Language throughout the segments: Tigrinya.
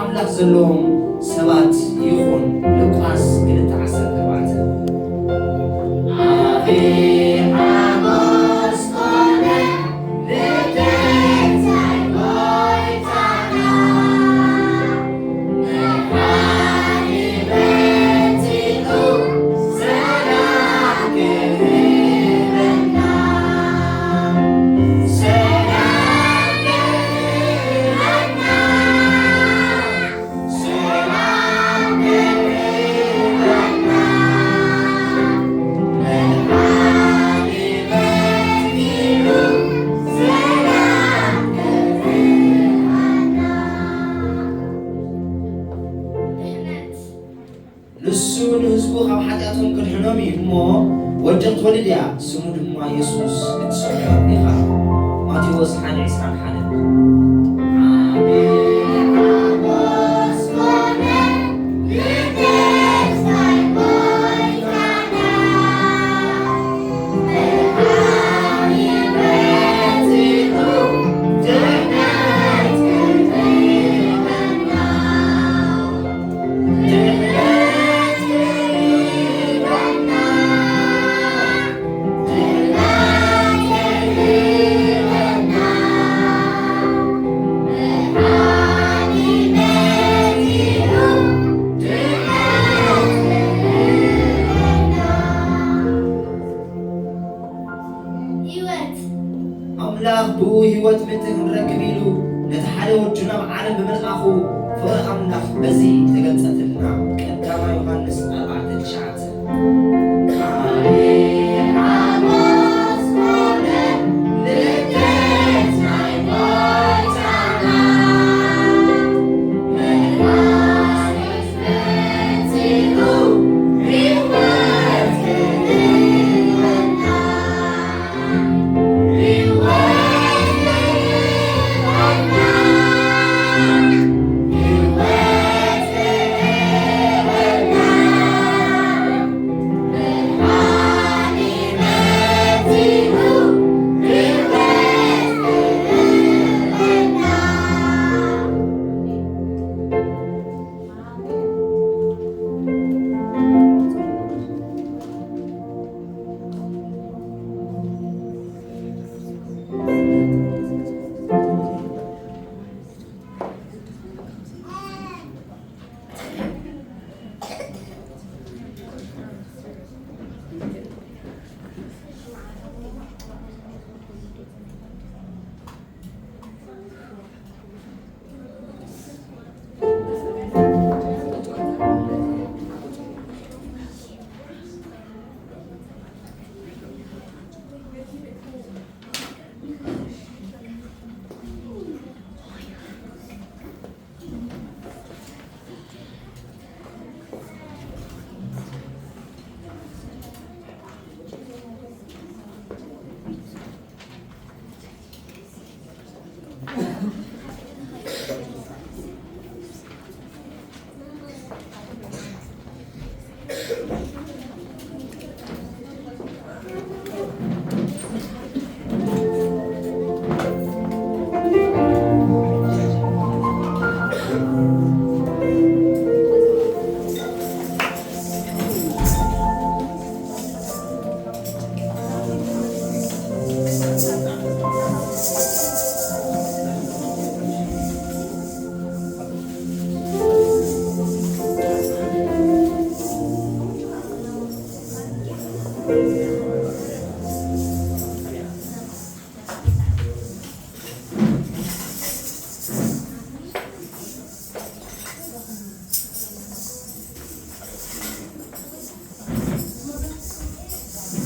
ኣምላኽ ዘለዎም ሰባት ይኹን። ሉቃስ ክልተ ዓሰርተ ኣርባዕተ። ኣቤት ሓጎስ ኮነ ልደት ናይ ጎይታና፣ መድሓኒ መጺኡ ሰላም ክህበና፣ ሰላም ክህበና። ንሱ ንህዝቡ ካብ ሓጢኣቶም ከድሕኖም እዩ እሞ፣ ወዲ ክትወልድ እያ፣ ስሙ ድማ የሱስ ክትሰምዮ ኢኻ። ማቴዎስ ሓደ ዕስራን ሓደን። ዓቢ ሓጎስ ኮነ፣ ልደት ናይ ጎይታና፣ መድሓኒ መጺኡ፣ ድሕነት ክህበና። ህይወት። ኣምላኽ ብኡ ህይወት ምእንቲ ክንረክብ ኢሉ ነቲ ሓደ ወዱ ናብ ዓለም ብምልኣኹ ፍቕሪ ኣምላኽ በዚ ተገልጸትልና። ቀዳማይ ዮሃንስ ኣርባዕተ ትሽዓተ። ዓቢ ሓጎስ ኮነ ልደት ናይ ጎይታና።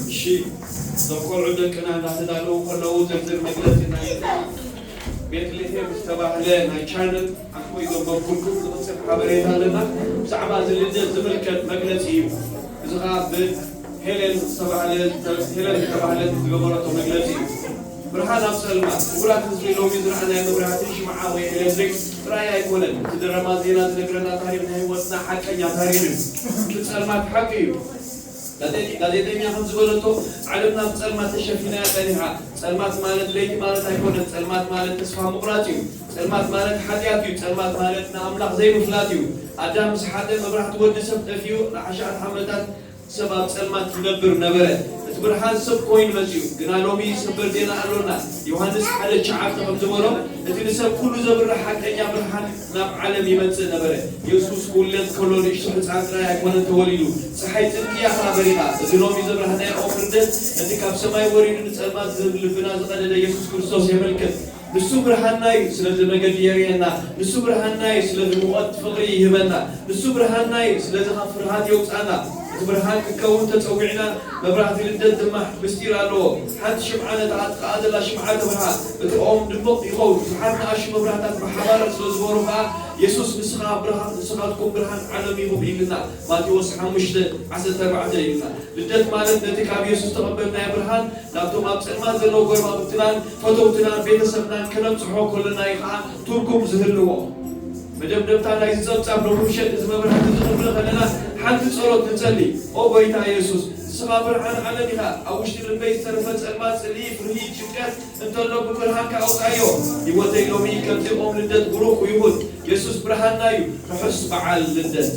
እሺ፣ እዞም ቆልዑ ደቅና እናተዳለዉ ከለዉ ዝርዝር መግለጺ ናይ ቤትልሄም ዝተባህለ ናይ ቻነል ኣኮይ ዘንበብኩልኩም ዝቕጽል ሓበሬታ ኣለና። ብዛዕባ እዚ ልደት ዝምልከት መግለጺ እዩ። እዚ ኸኣ ብሄለን ዝተባህለ፣ ሄለን ዝተባህለት ዝገበረቶ መግለጺ እዩ። ብርሃን ኣብ ጸልማት። ክቡራት ህዝቢ፣ ሎሚ ዝረኣናዮ መብራህቲ፣ ሽምዓ ወይ ኤሌክትሪክ ጥራይ ኣይኮነን። እቲ ድራማ ዜና ዝነግረና ታሪኽ ናይ ህይወትና ሓቀኛ ታሪኽ እዩ። እቲ ጸልማት ሓቂ እዩ። ጋዜጠኛ ከም ዝበለቶ፣ ዓለምና ብጸልማት ተሸፊና እያ ጸኒሓ። ጸልማት ማለት ለይቲ ማለት ኣይኮነን። ጸልማት ማለት ተስፋ ምቑራጽ እዩ። ጸልማት ማለት ሓጢኣት እዩ። ጸልማት ማለት ንኣምላኽ ዘይምፍላጥ እዩ። ኣዳም ምስ ሓጠ፣ መብራህቲ ወዲ ሰብ ጠፊኡ፣ ንኣሽሓት ዓመታት ሰብ ኣብ ጸልማት ይነብር ነበረ። እቲ ብርሃን ሰብ ኮይኑ መጺኡ። ግና ሎሚ ሰበር ዜና ኣሎና። ዮሃንስ ሓደ ትሽዓተ ከም ዝበሎ፣ እቲ ንሰብ ኩሉ ዘብርህ ሓቀኛ ብርሃን ናብ ዓለም ይመጽእ ነበረ። የሱስ ክውለድ ከሎ ንእሽቶ ህጻን ጥራይ ኣይኮነን ተወሊዱ። ጸሓይ ጽድቂ እያ ከኣ በሪኻ። እዚ ሎሚ ዘብራህናዮ ኦም ልደት፣ ነቲ ካብ ሰማይ ወሪዱ ንጸልማት ዝህብ ልብና ዝቐደደ የሱስ ክርስቶስ የመልክት። ንሱ ብርሃንና እዩ፣ ስለዚ መገዲ የርእየና። ንሱ ብርሃንና እዩ፣ ስለዚ ሙቐት ፍቕሪ ይህበና። ንሱ ብርሃንና እዩ፣ ስለዚ ካብ ፍርሃት የውጽኣና። እቲ ብርሃን ክንከውን ተጸዊዕና፣ መብራህቲ ልደት ድማ ምስጢር ኣለዎ። ሓንቲ ሽምዓ ነታ ኣብ ጥቓኣ ዘላ ሽምዓ ተብርሃ። እቲ ኦም ድሙቕ ይኸውን። ብዙሓት ንኣሽቱ መብራህታት ብሓባር ስለ ዝበሩ ኸኣ፣ የሱስ ንስኻ ብርሃን፣ ንስኻትኩም ብርሃን ዓለም ኢኹም ኢሉና። ማቴዎስ ሓሙሽተ ዓሰርተ ኣርባዕተ ኢሉና። ልደት ማለት ነቲ ካብ የሱስ ዝተቐበልናዮ ብርሃን ናብቶም ኣብ ጸልማት ዘለዉ ጎረባብትናን ፈተውትናን ቤተሰብናን ከነብጽሖ ከለና እዩ ኸኣ ትርጉም ዝህልዎ። መደምደምታ ናይዚ ጸብጻብ ሎሚ ምሸት እዚ መብራህቲ እዚ ክንርኢ ከለና ሓንቲ ጸሎት ንጸሊ። ኦ ጎይታ የሱስ፣ ንስኻ ብርሃን ዓለም ኢኻ። ኣብ ውሽጢ ልበይ ዝተረፈ ጸልማት፣ ጽልኢ፣ ፍርሂ፣ ጭንቀት እንተሎ ብብርሃንካ ኣውጽኣዮ። ህይወተይ ሎሚ ከምዚ ኦም ልደት ብሩኽ ይኹን። የሱስ ብርሃንና እዩ። ርሑስ በዓል ልደት።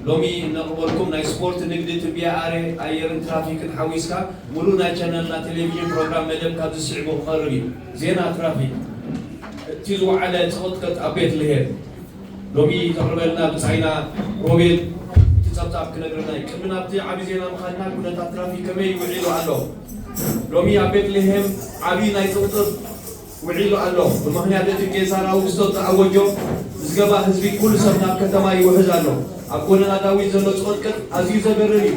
ሎሚ እነቕርበልኩም ናይ ስፖርት፣ ንግዲ፣ ትንበያ ኣረ ኣየርን ትራፊክን ሓዊስካ ሙሉእ ናይ ቻነልና ቴሌቪዥን ፕሮግራም መደብ ካብዚ ስዕቡ ክቐርብ እዩ። ዜና ትራፊክ። እቲ ዝወዓለ ጽቕጥቅጥ ኣብ ቤት ልሄም። ሎሚ ተቕርበልና ብጻይና ሮቤል እቲ ጸብጻብ ክነግረና እዩ። ቅድሚ ናብቲ ዓቢ ዜና ምኻድና ኩነታት ትራፊክ ከመይ ውዒሉ ኣሎ? ሎሚ ኣብ ቤት ልሄም ዓቢ ናይ ጽቕጥቅጥ ውዒሉ ኣሎ። ብምኽንያት እቲ ቄሳር ኣውግስቶስ ዝኣወጆ ምዝገባ ህዝቢ ኩሉ ሰብ ናብ ከተማ ይውሕዝ ኣሎ። ኣብ ጎደና ዳዊት ዘሎ ጽቕጥቅጥ ኣዝዩ ዘገርም እዩ።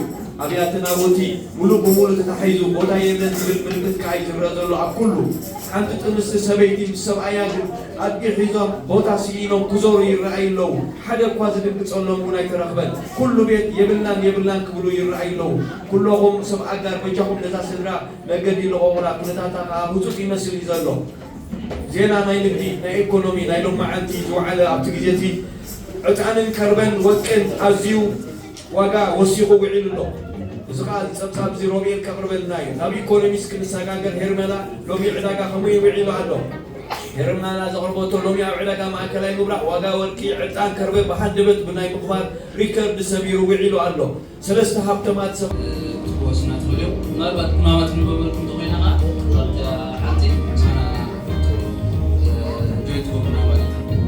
ኣብያተ ናቡቲ ሙሉእ ብሙሉእ ተታሒዙ፣ ቦታ የለን ዝብል ምልክት ከኣ እዩ ዝረኣ ዘሎ ኣብ ኩሉ። ሓንቲ ጥንስቲ ሰበይቲ ምስ ሰብኣያ ግን ኣድጊ ሒዞም ቦታ ስኢኖም ክዞሩ ይረኣዩ ኣለዉ። ሓደ እኳ ዝድንግጸሎም እውን ኣይተረኽበን። ኩሉ ቤት የብልናን የብልናን ክብሉ ይረኣዩ ኣለዉ። ኩለኹም ሰብ ኣጋር በጃኹም ነዛ ስድራ መገዲ ልቐቑላ፣ ኩነታታ ከኣ ህጹጽ ይመስል እዩ ዘሎ። ዜና ናይ ንግዲ፣ ናይ ኢኮኖሚ፣ ናይ ሎማዓንቲ ዝወዓለ ኣብቲ ግዜ እቲ ዕጣንን ከርበን ወርቅን ኣዝዩ ዋጋ ወሲኹ ውዒሉ ኣሎ። እዚ ከኣ እዚ ጸብጻብ እዚ ሮቤል ከቕርበልና እዩ። ናብ ኢኮኖሚስ ክንሰጋገር ሄርመላ ሎሚ ዕዳጋ ከመይ ውዒሉ ኣሎ? ሄርመላ ዘቕርበቶ ሎሚ ኣብ ዕዳጋ ማእከላይ ምብራቕ ዋጋ ወርቂ፣ ዕጣን፣ ከርበ ብሃንደበት ብናይ ምቕባር ሪከርድ ሰቢሩ ውዒሉ ኣሎ። ሰለስተ ሃብተማት ሰብ ክትወስና ትኽእል እዮም። ምናልባት ኩናማት ንበበልኩም እንተኾይና ኸዓ ኣብታ ሓንቲ ምሳና ጆይን ትገብሩና ማለት እዩ።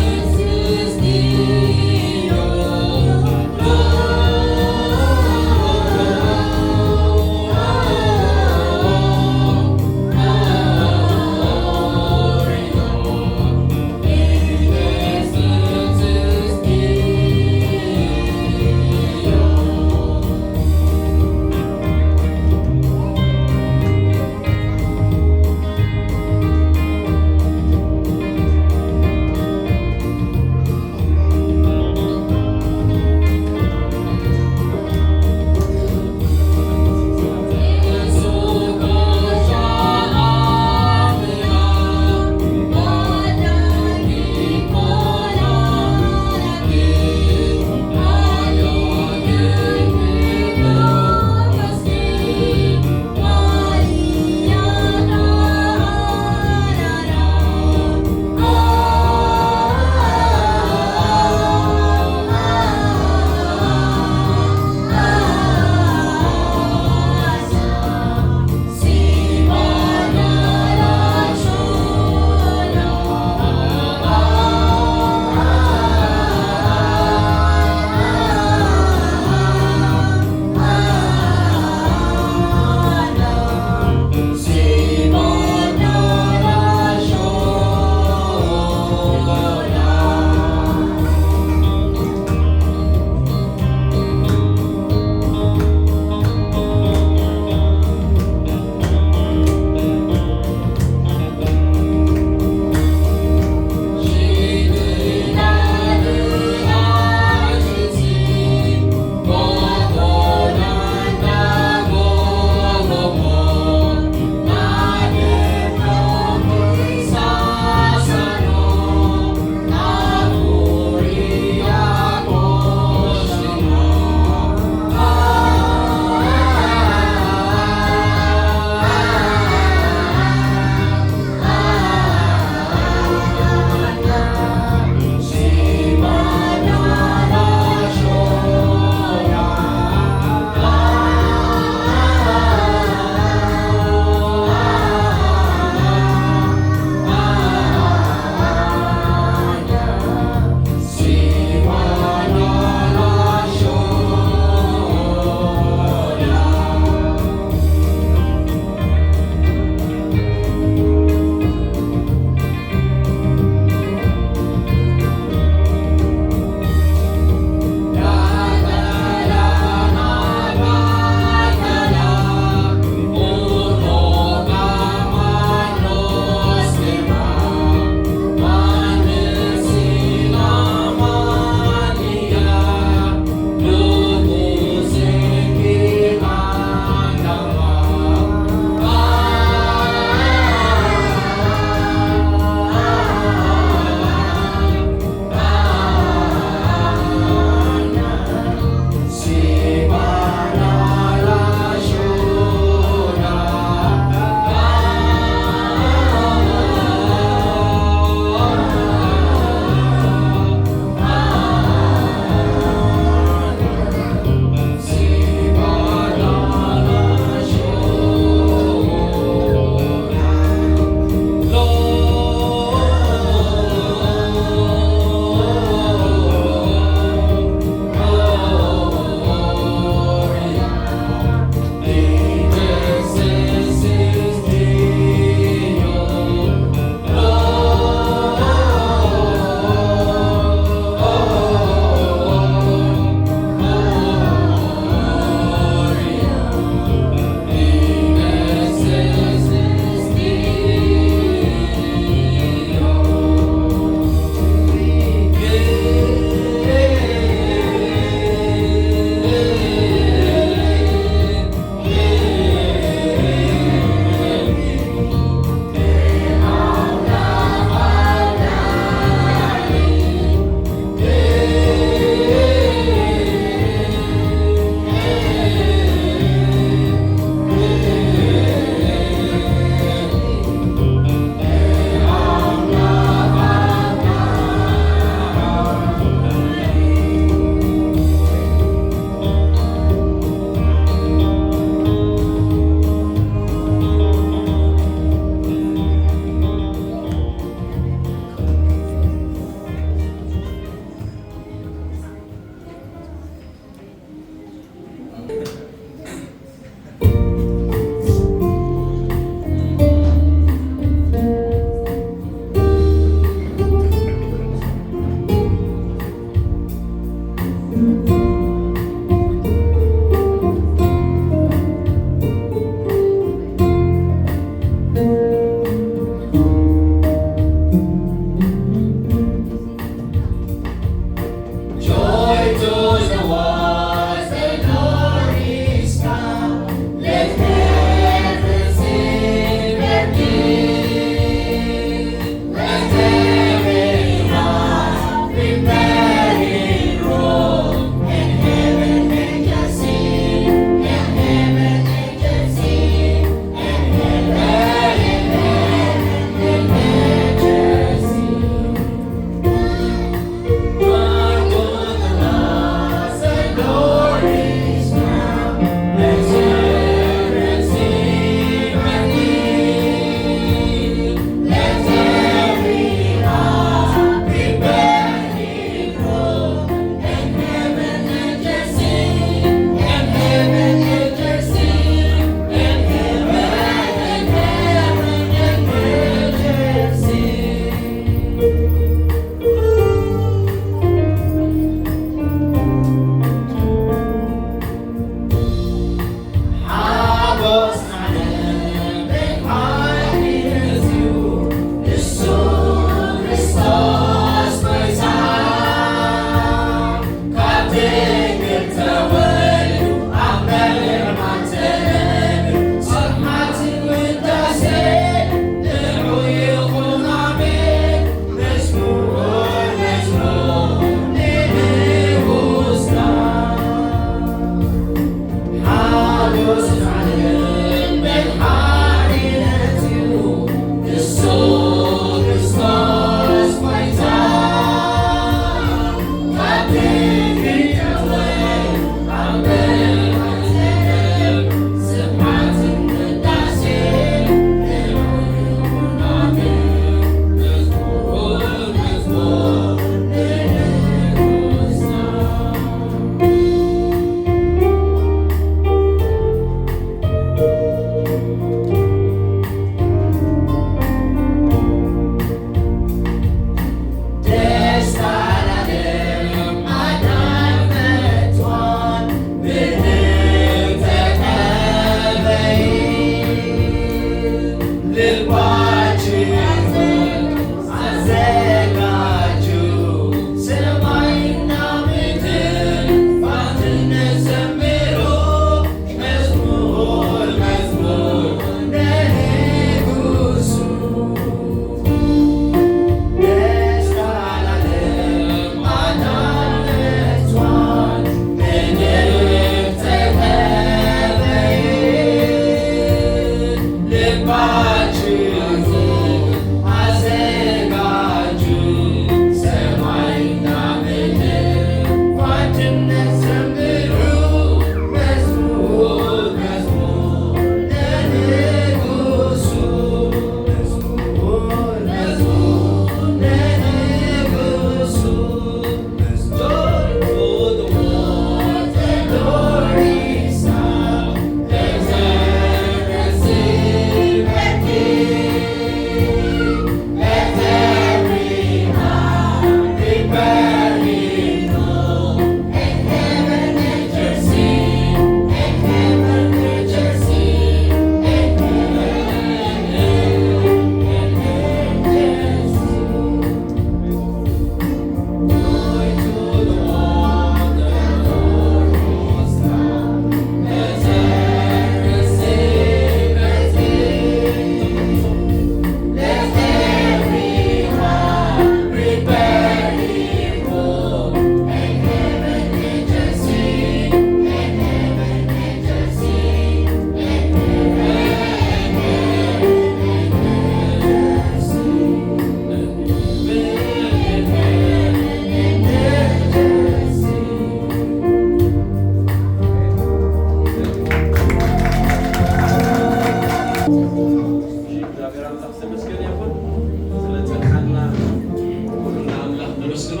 ስኖ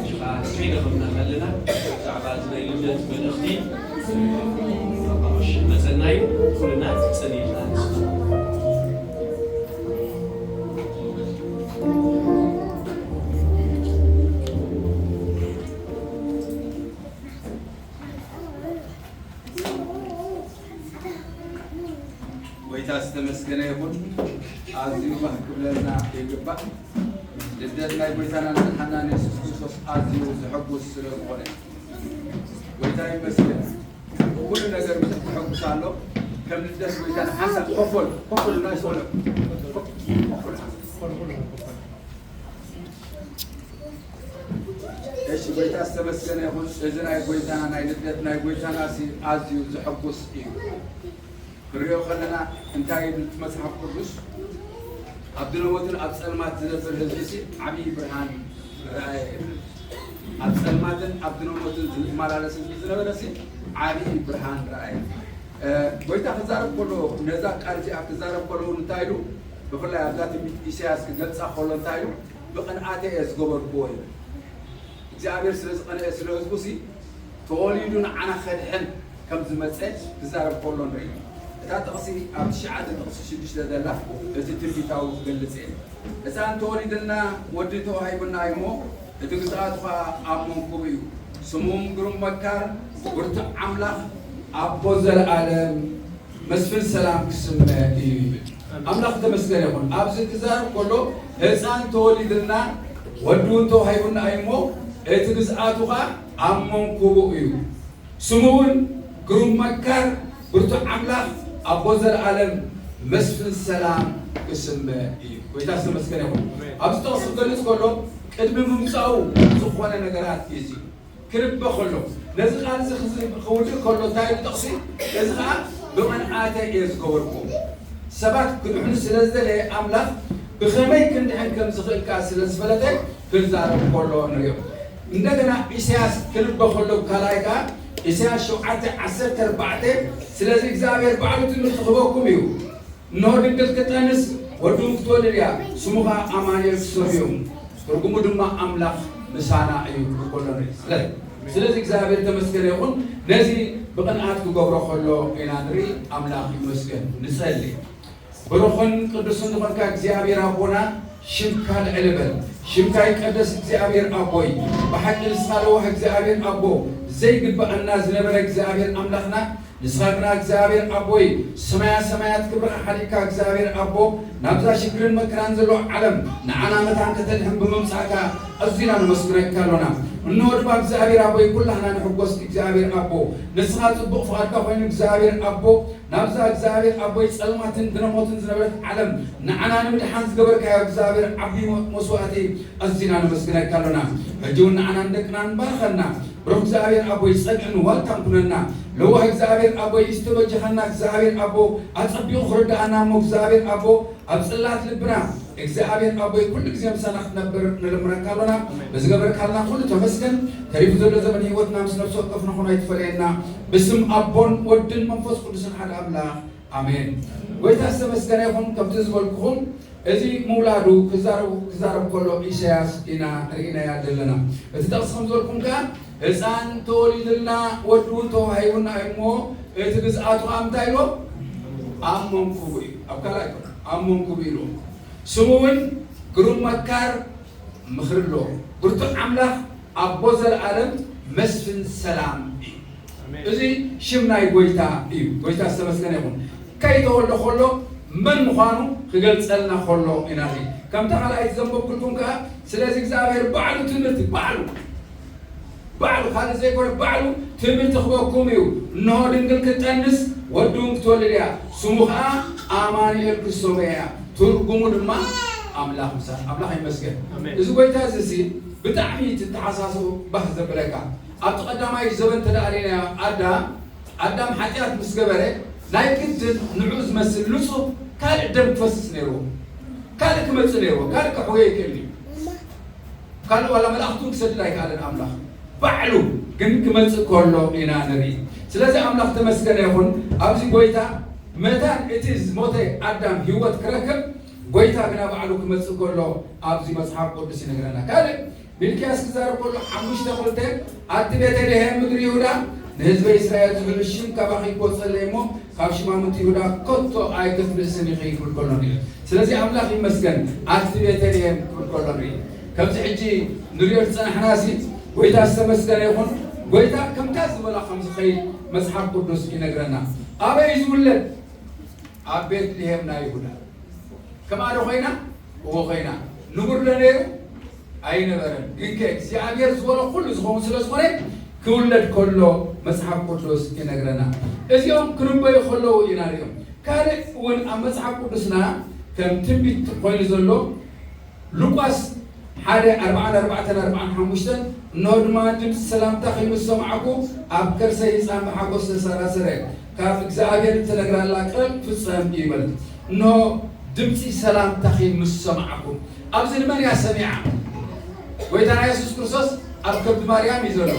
ሽኻ ስሜ ከመና ከለና ብዛዕባ እዚ ናይ ልደት መልእኽቲ ኣባሽ መጸናዩ ኩልና ጸኒሕና ንስኻ ጎይታ ዝተመስገነ ይኹን። ኣዝዩ ባህ ክብለና ይግባእ። ልደት ናይ ጎይታና ንሓናን የሱስ ክርስቶስ ኣዝዩ ዘሐጉስ ስለ ዝኾነ ጎይታ ይመስገን። ኩሉ ነገር ብዙሕ ዘሐጉስ ኣሎ። ከም ልደት ጎይታ ሓንሳብ ኮፍ በሉ፣ ኮፍ በሉ ናይ ሰውለ እሺ ጎይታ ዝተመስገነ ይኹን። እዚ ናይ ጎይታ ናይ ልደት ናይ ጎይታና ሲ ኣዝዩ ዘሐጉስ እዩ። ክንሪኦ ከለና እንታይ ይብል እቲ መጽሓፍ ቅዱስ? ኣብ ድነሞትን ኣብ ጸልማት ዝነብር ህዝቢ ሲ ዓብዪ ብርሃን ረኣየ ይብል። ኣብ ጸልማትን ኣብ ድነሞትን ዝመላለስ ህዝቢ ዝነበረ ሲ ዓብዪ ብርሃን ረኣየ። ጎይታ ክዛረብ ከሎ ነዛ ቃል እዚኣ ክዛረብ ከሎ እውን እንታይ ኢሉ? ብፍላይ ኣብዛ ትንቢት ኢሳያስ ክገልጻ ከሎ እንታይ ኢሉ? ብቕንኣተ እየ ዝገበርክዎ ይብል። እግዚኣብሔር ስለ ዝቐንአ ስለ ህዝቡ ሲ ተወሊዱ ንዓና ከድሕን ከም ዝመፀ ክዛረብ ከሎ ንርኢ። እታ ጥቕሲ ኣብ ትሽዓተ ጥቕሲ ሽዱሽተ ዘላ እቲ ትንቢታዊ ክገልጽ እየ። ህፃን ተወሊድልና ወዲ ተዋሂቡና እዩ እሞ እቲ ግዝኣቱ ኸዓ ኣብ መንኩቡ እዩ። ስሙም ግሩም መካር፣ ብርቱዕ ኣምላኽ፣ ኣቦ ዘለኣለም፣ መስፍን ሰላም ክስመ እዩ ይብል። ኣምላኽ ተመስገን ይኹን። ኣብዚ ክዛረብ ከሎ ህፃን ተወሊድልና ወዲ እውን ተዋሂቡና እዩ እሞ እቲ ግዝኣቱ ኸዓ ኣብ መንኩቡ እዩ። ስሙ እውን ግሩም መካር፣ ብርቱዕ ኣምላኽ፣ ኣቦ ዘለኣለም፣ መስፍን ሰላም ክስመ እዩ። ጎይታ ዝተመስገነ ይኹን። ኣብዚ ጥቕሲ ክገልጽ ከሎ ቅድሚ ምምፃኡ ዝኾነ ነገራት እዩ እዚ። ክርበ ከሎ ነዚ ቃል እዚ ክውድእ ከሎ እንታይ ኢሉ ጥቕሲ? እዚ ኸዓ ብቕንኣተ እየ ዝገበርኩ። ሰባት ክድሕኑ ስለ ዝደለየ ኣምላኽ ብኸመይ ክንድሕን ከም ዝኽእል ከኣ ስለ ዝፈለጠ ክዛረብ ከሎ ንሪኦ። እንደገና ኢሳያስ ክርበ ከሎ ካልኣይ ከኣ ኢሳያስ ሸውዓተ ዓሰርተ ኣርባዕተ ስለዚ እግዚኣብሔር ባዕሉ ትምህርቲ ክህበኩም እዩ። እንሆ ድንግል ክትጠንስ ወዲ እውን ክትወልድ እያ፣ ስሙ ኸዓ ኣማኑኤል ክሰምዩ እዮም። ትርጉሙ ድማ ኣምላኽ ምሳና እዩ ክብል ከሎ ንርኢ። ስለዚ ስለዚ እግዚኣብሔር ተመስገነ ይኹን። ነዚ ብቕንኣት ክገብሮ ከሎ ኢና ንርኢ። ኣምላኽ ይመስገን። ንጸሊ። ብሩኽን ቅዱስን ዝኾንካ እግዚኣብሔር ኣቦና ሽምካ ልዕል በል። ሽምካ ይቀደስ እግዚኣብሔር ኣቦይ። ብሓቂ ንስኻ ለዋህ እግዚኣብሔር ኣቦ ዘይግብኣና ዝነበረ እግዚኣብሔር ኣምላኽና ንስኻ ግና እግዚኣብሔር ኣቦይ ሰማያ ሰማያት ክብርኻ ሓሊካ እግዚኣብሔር ኣቦ ናብዛ ሽግርን መከራን ዘለዎ ዓለም ንዓና መታን ከተድሕን ብምምፃእካ ኣዚና ነመስግነካ ኣሎና። እንሆ ድማ እግዚኣብሔር ኣቦይ ኩላህና ንሕጎስ እግዚኣብሔር ኣቦ ንስኻ ፅቡቕ ፍቓድካ ኮይኑ እግዚኣብሔር ኣቦ ናብዛ እግዚኣብሔር ኣቦይ ጸልማትን ድነሞትን ዝነበረት ዓለም ንዓና ንምድሓን ዝገበርካዮ እግዚኣብሔር ዓቢ መስዋእቲ ኣዚና ነመስግነካ ኣሎና። ሕጂ እውን ንዓናን ደቅናን ባርኸና። ብሩኽ እግዚኣብሔር ኣቦይ ጸግዕን ዋልታን ኩነና። ለዋህ እግዚኣብሔር ኣቦይ ዝተበጀኸና እግዚኣብሔር ኣቦ ኣጸቢቑ ክርድኣና እሞ እግዚኣብሔር ኣቦ ኣብ ጽላት ልብና እግዚኣብሔር ኣቦይ ኩሉ ግዜ ምሳና ክትነብር ንልምነካ ኣሎና። ብዝገበርካልና ኩሉ ተመስገን። ተሪፉ ዘሎ ዘመን ህይወትና ምስ ነፍሲ ወከፍና ኹን ኣይትፈለየና። ብስም ኣቦን ወድን መንፈስ ቅዱስን ሓደ ኣምላኽ ኣሜን። ጎይታ ዝተመስገነ ይኹን። ከምቲ ዝበልኩኹም እዚ ምውላዱ ክዛረብ ክዛረብ ከሎ ኢሳያስ ኢና ርኢናያ ዘለና። እቲ ጥቕሲ ከም ዝበልኩም ከኣ ህፃን ተወሊዱልና ወዲ እውን ተዋሂቡና እዩ እሞ እቲ ግዝኣቱ ከኣ እንታይ ኢሎ ኣብ መንኩቡ እዩ ኣብ ካልኣይ ኣይኮነ ኣብ መንኩቡ ኢሎ ስሙ እውን ግሩም መካር ምኽሪ ኣሎ ብርቱዕ ኣምላኽ ኣቦ ዘለኣለም መስፍን ሰላም እዩ። እዚ ሽም ናይ ጎይታ እዩ። ጎይታ ዝተመስገነ ይኹን። ከይተወልደ ከሎ መን ምዃኑ ክገልጸልና ከሎ ኢና ዚ ከምታ ካልኣይቲ ዘንበብኩልኩም ከኣ ስለዚ እግዚኣብሔር ባዕሉ ትምህርቲ ባዕሉ ባዕሉ ካልእ ዘይኮነ ባዕሉ ትምህርቲ ክበኩም እዩ። እንሆ ድንግል ክትጠንስ ወዲ እውን ክትወልድ እያ፣ ስሙ ኸኣ ኣማኑኤል ክሰምዮ እያ። ትርጉሙ ድማ ኣምላኽ ምሳና። ኣምላኽ ይመስገን። እዚ ጎይታ እዚ ሲ ብጣዕሚ እዩ ተተሓሳስቡ ባህ ዘብለካ። ኣብቲ ቀዳማይ ዘበን ተደኣ ርኢናዮ ኣዳም ኣዳም ሓጢኣት ምስ ገበረ ናይ ግድን ንዑ ዝመስል ንጹህ ካልእ ደም ክፈስስ ነይርዎ። ካልእ ክመጽእ ነይርዎ። ካልእ ከሕውዮ ይክእል እዩ። ካልእ ዋላ መላእኽቱ ክሰድድ ኣይከኣለን ኣምላኽ ባዕሉ ግን ክመጽእ ከሎ ኢና ንርኢ። ስለዚ ኣምላኽ ተመስገነ ይኹን። ኣብዚ ጎይታ መታን እቲ ዝሞተ ኣዳም ህይወት ክረክብ ጎይታ ግና ባዕሉ ክመጽእ ከሎ ኣብዚ መጽሓፍ ቅዱስ ይነግረና። ካልእ ሚልክያስ ክዛረብ ከሎ ሓሙሽተ ክልተ፣ ኣቲ ቤተልሔም ምድሪ ይሁዳ፣ ንህዝበ እስራኤል ዝብል ሽም ካባኺ ክወጸለይ እሞ፣ ካብ ሽማምንቲ ይሁዳ ከቶ ኣይክትንእስን ኢኺ ክብል ከሎ ንርኢ። ስለዚ ኣምላኽ ይመስገን፣ ኣቲ ቤተልሔም ክብል ከሎ ንርኢ። ከምዚ ሕጂ ንሪኦ ዝጸናሕና ሲ፣ ጎይታ ዝተመስገነ ይኹን። ጎይታ ከምታ ዝበላ ከም ዝኸይድ መጽሓፍ ቅዱስ ይነግረና። ኣበይ ዝውለድ? ኣብ ቤትልሔም ናይ ይሁዳ። ከማዶ ኮይና? እዎ ኮይና። ንቡር ዶ ነይሩ? ኣይነበረን። ግን ከ እግዚኣብሔር ዝበሎ ኩሉ ዝኸውን ስለ ዝኾነ ክውለድ ከሎ መጽሓፍ ቅዱስ ይነግረና። እዚኦም ክንበዩ ከለዉ ኢና ንሪኦም። ካልእ እውን ኣብ መጽሓፍ ቅዱስና ከም ትንቢት ኮይኑ ዘሎ ሉቃስ ሓደ ኣርባዓን ኣርባዕተን ኣርባዓን ሓሙሽተን፣ እንሆ ድማ ድምፂ ሰላምታኺ ምስ ሰማዕኩ ኣብ ከርሰይ ህፃን ብሓጎስ ተሰራሰረ። ካብ እግዚኣብሔር እተነግራላ ቃል ፍጸም እዩ ይበል። እንሆ ድምፂ ሰላምታኺ ምስ ሰማዕኩ። ኣብዚ ንመን እያ ሰሚዓ? ጎይታና የሱስ ክርስቶስ ኣብ ከብዲ ማርያም እዩ ዘሎ።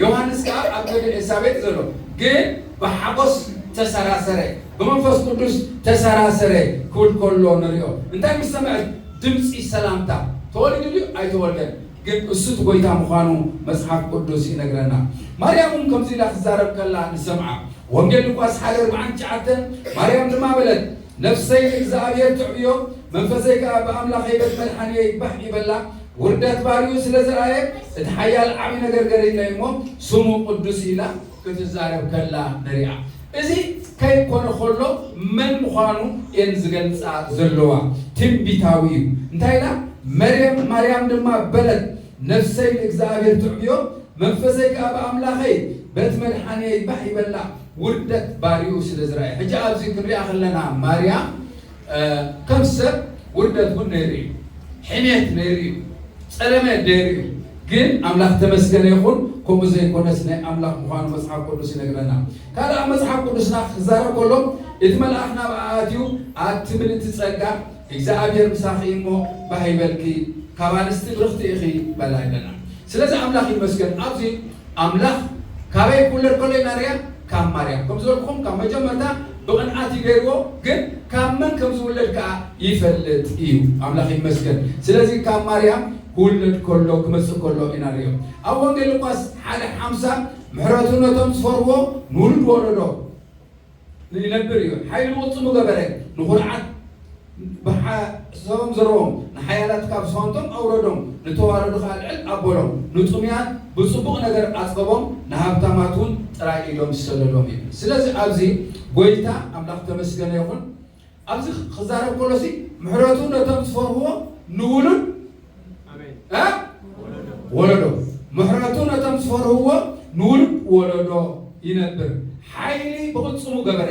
ዮሃንስ ከኣ ኣብ ከብዲ ኤልሳቤጥ ዘሎ። ግን ብሓጎስ ተሰራሰረ፣ ብመንፈስ ቅዱስ ተሰራሰረ ክብል ከሎ ንሪኦ። እንታይ ምስ ሰምዐት? ድምፂ ሰላምታ። ተወሊዱ ድዩ? ኣይተወልደን። ግን እሱ እቲ ጎይታ ምዃኑ መጽሓፍ ቅዱስ ይነግረና። ማርያም እውን ከምዚ ኢላ ክትዛረብ ከላ ንሰምዓ። ወንጌል ሉቃስ ሓደ ኣርባዓን ትሽዓተን፣ ማርያም ድማ በለት፣ ነፍሰይ ንእግዚኣብሔር ትዕብዮ፣ መንፈሰይ ከኣ ብኣምላኸይ በቲ መድሓንየይ ባህ ይበላ፣ ውርደት ባርዩ ስለ ዝረኣየ፣ እቲ ሓያል ዓቢ ነገር ገሪለይ እሞ፣ ስሙ ቅዱስ ኢላ ክትዛረብ ከላ ንሪኣ። እዚ ከይኮነ ከሎ መን ምዃኑ እየን ዝገልጻ ዘለዋ። ትንቢታዊ እዩ። እንታይ ኢላ? መርያም፣ ማርያም ድማ በለት፣ ነፍሰይ ንእግዚኣብሔር ትዕብዮ፣ መንፈሰይ ከኣ ብኣምላኸይ በቲ መድሓንየይ ባህ ይበላ፣ ውርደት ባርዩ ስለ ዝረኣየ። ሕጂ ኣብዚ ክንሪኣ ከለና ማርያም፣ እ፣ ከም ሰብ ውርደት እውን ነይሩ እዩ። ሕሜት ነይሩ እዩ። ጸለመ ደይሩ እዩ። ግን ኣምላኽ ተመስገነ ይኹን፣ ከምኡ ዘይኮነስ ናይ ኣምላኽ ምዃኑ መጽሓፍ ቅዱስ ይነግረና። ካልእ ኣብ መጽሓፍ ቅዱስና ክዛረብ ከሎ፣ እቲ መልኣኽ ናብኣ ኣትዩ፣ ኣቲ ምልእቲ ጸጋ፣ እግዚኣብሔር ምሳኺ እሞ፣ ባህ ይበልኪ፣ ካብ ኣንስቲ ብርኽቲ ኢኺ በላ ይብለና። ስለዚ ኣምላኽ ይመስገን። ኣብዚ ኣምላኽ ካበይ ክውለድ ከሎ ኢና ንሪኣ? ካብ ማርያም። ከም ዝበልኩኹም፣ ካብ መጀመርታ ብቕንዓት እዩ ገይርዎ፣ ግን ካብ መን ከም ዝውለድ ከኣ ይፈልጥ እዩ። ኣምላኽ ይመስገን። ስለዚ ካብ ማርያም ክውለድ ከሎ፣ ክመጽእ ከሎ ኢና ንሪኦ። ኣብ ወንጌል ሉቃስ ሓደ ሓምሳ፣ ምሕረቱ ነቶም ዝፈርዎ ንውሉድ ወለዶ ይነብር እዩ። ሓይሊ ብቕጽሙ ገበረ፣ ንኹርዓት ብሓ-፣ ሰቦም ዘረዎም፣ ንሓያላት ካብ ዝፋንቶም ኣውረዶም፣ ንተዋረዱ ኸኣ ልዕል ኣበሎም፣ ንጥሙያት ብጽቡቕ ነገር ኣጽገቦም፣ ንሃብታማት እውን ጥራይ ኢዶም ዝሰደዶም እዩ። ስለዚ ኣብዚ ጎይታ ኣምላኽ ተመስገነ ይኹን። ኣብዚ ክዛረብ ከሎሲ ምሕረቱ ነቶም ዝፈርህዎ ንውሉድ ኣሜን። እ? ወለዶ። ወለዶ። ምሕረቱ ነቶም ዝፈርህዎ ንውሉድ ወለዶ ይነብር። ሓይሊ ብቕጽሙ ገበረ።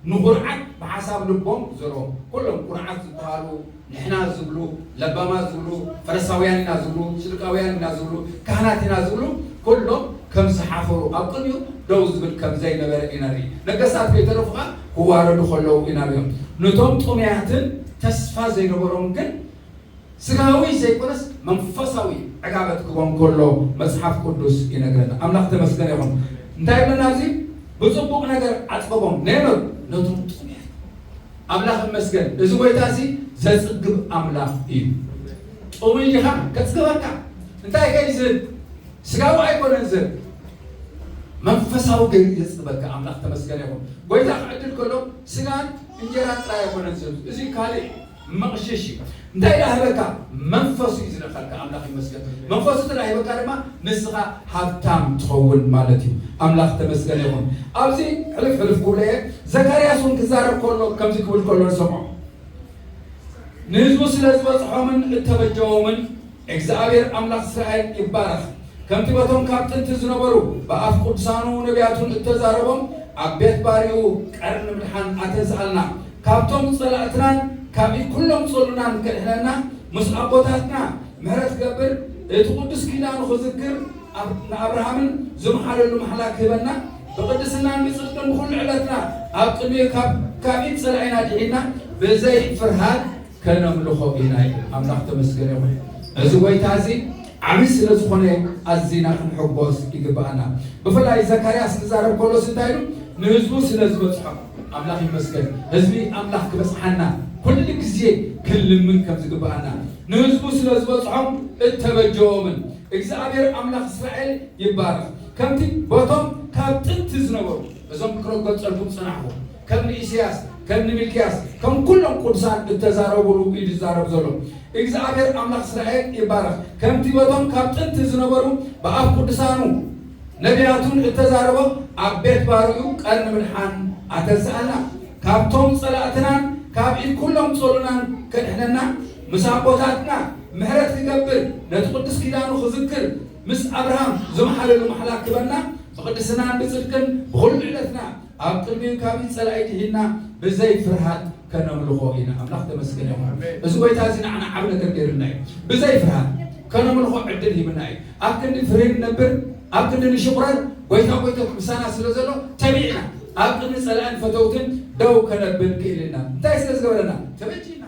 ንኹርዓት ብሓሳብ ልቦም ዘረዎም። ኩሎም ኩርዓት ዝበሃሉ፣ ንሕና ዝብሉ፣ ለባማት ዝብሉ፣ ፈሪሳውያን ኢና ዝብሉ፣ ስዱቃውያን ኢና ዝብሉ፣ ካህናት ኢና ዝብሉ፣ ኩሎም ከም ዝሓፈሩ፣ ኣብ ቅድሚኡ ደው ዝብል ከም ዘይነበረ ኢና ንርኢ። ነገስታት ከይተረፉ ኸኣ ክዋረዱ ከለዉ ኢና ንሪኦም። ነቶም ጥሙያትን ተስፋ ዘይነበሮም ግን ስጋዊ ዘይኮነስ መንፈሳዊ ዕጋበት ክቦም ከሎ መጽሓፍ ቅዱስ ይነግረና። ኣምላኽ ተመስገን ይኹን። እንታይ ይብለና ኣብዚ? ብጽቡቕ ነገር ኣጽግቦም። ነይበር ነቶም ጥሙያት። ኣምላኽ ይመስገን። እዚ ጎይታ እዚ ዘጽግብ ኣምላኽ እዩ። ጥሙይ ዲኻ? ከጽግበካ። እንታይ ከ እዩ ዝህብ? ስጋዊ ኣይኮነን ዝህብ። መንፈሳዊ ገይሩ ዘጽግበካ ኣምላኽ ተመስገን ይኹን። ጎይታ ክዕድል ከሎ ስጋን እንጀራን ጥራይ ኣይኮነን ዝህብ። እዚ ካልእ መቕሸሽ እዩ። እንታይ ደኣ ህበካ? መንፈሱ እዩ ዝልእኸልካ። ኣምላኽ ይመስገን። መንፈሱ እንተ ደኣ ሂበካ ድማ ንስኻ ሃብታም ትኸውን ማለት እዩ። ኣምላኽ ተመስገን ይኹን። ኣብዚ ሕልፍ ሕልፍ ክብሎ እየ። ዘካርያስ እውን ክዛረብ ከሎ ከምዚ ክብል ከሎ ንሰምዖ። ንህዝቡ ስለ ዝበጽሖምን እተበጀዎምን እግዚኣብሔር ኣምላኽ እስራኤል ይባረኽ። ከምቲ በቶም ካብ ጥንቲ ዝነበሩ ብኣፍ ቅዱሳኑ ነቢያቱን እተዛረቦም ኣብ ቤት ባሪኡ ቀርኒ ምድሓን ኣተንስኣልና። ካብቶም ጸላእትናን ካብ ኢድ ኩሎም ጸሉናን ከድሕነና ምስ ኣቦታትና ምሕረት ክገብር እቲ ቅዱስ ኪዳኑ ክዝክር ኣብ-፣ ንኣብርሃምን ዝመሓለሉ መሓላ ክህበና ብቅድስናን ብጽድቅን ብኹሉ ዕለትና ኣብ ቅድሚኡ ካብ፣ ካብ ኢድ ጸላኢና ድሒና ብዘይ ፍርሃት ከነምልኾ ኢና ኢሉ። ኣምላኽ ተመስገን ይኹን። እዚ ጎይታ እዚ ዓቢ ስለ ዝኾነ ኣዚና ክንሕጎስ ይግብኣና። ብፍላይ ዘካርያስ ክዛረብ ከሎስ እንታይ ኢሉ? ንህዝቡ ስለ ዝበጽሖም። ኣምላኽ ይመስገን። ህዝቢ ኣምላኽ ክበጽሓና ኩሉ ግዜ ክንልምን ከም ዝግብኣና። ንህዝቡ ስለ ዝበጽሖም እተበጀዎምን እግዚኣብሔር ኣምላኽ እስራኤል ይባረኽ። ከምቲ በቶም ካብ ጥንቲ ዝነበሩ፣ እዞም ክረገጸልኩም ጸናሕኹም፣ ከም ንኢሳያስ፣ ከም ንሚልክያስ፣ ከም ኩሎም ቅዱሳን እተዛረቡሉ እዩ ዝዛረብ ዘሎ። እግዚኣብሔር ኣምላኽ እስራኤል ይባረኽ። ከምቲ በቶም ካብ ጥንቲ ዝነበሩ ብኣፍ ቅዱሳኑ ነቢያቱን እተዛረቦ፣ ኣብ ቤት ባርኡ ቀርኒ ምድሓን ኣተንስኣልና። ካብቶም ጸላእትናን ካብ ኢድ ኩሎም ጸሉናን ከድሕነና፣ ምስ ኣቦታትና ምሕረት ክገብር፣ ነቲ ቅዱስ ኪዳኑ ክዝክር፣ ምስ ኣብርሃም ዝመሓለሉ ማሕላ ክበና፣ ብቅድስናን ብጽድቅን ብኹሉ ዕለትና ኣብ ቅድሚኡ ካብ ኢድ ጸላኢ ድሒንና ብዘይ ፍርሃት ከነምልኾ ኢና። ኣምላኽ ተመስገን ይኹን። ኣሜን። እዚ ጎይታ እዚ ንዓና ዓቢ ነገር ገይሩልና እዩ። ብዘይ ፍርሃት ከነምልኾ ዕድል ሂብና እዩ። ኣብ ክንዲ ፍርሂ ንነብር፣ ኣብ ክንዲ ንሽቑረር፣ ጎይታ ጎይታ ምሳና ስለ ዘሎ ተቢዕና ኣብ ቅድሚ ጸላእን ፈተውትን ደው ከነብል ክኢልና። እንታይ ስለ ዝገበረና? ተበጂና።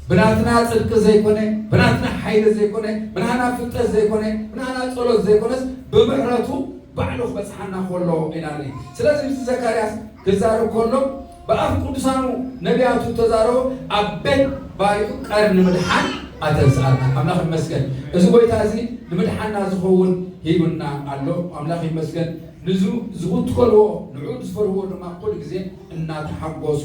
ብናትና ጽድቂ ዘይኮነ፣ ብናትና ሓይሊ ዘይኮነ፣ ብናትና ፍልጠት ዘይኮነ፣ ብናትና ጸሎት ዘይኮነስ ብምሕረቱ ባዕሉ ክበጽሓና ከሎ ኢና ንርኢ። ስለዚ ምስቲ ዘካርያስ ክዛረብ ከሎ ብኣፍ ቅዱሳኑ ነቢያቱ ተዛረቦ፣ ኣብ ቤት ባሪኡ ቀርኒ ምድሓን ኣተንስኣልና። ኣምላኽ ይመስገን። እዚ ጎይታ እዚ ንምድሓና ዝኸውን ሂቡና ኣሎ። ኣምላኽ ይመስገን። ንዙ ዝኽተልዎ ንዕኡ ዝፈርህዎ ድማ ኩሉ ግዜ እናተሓጎሱ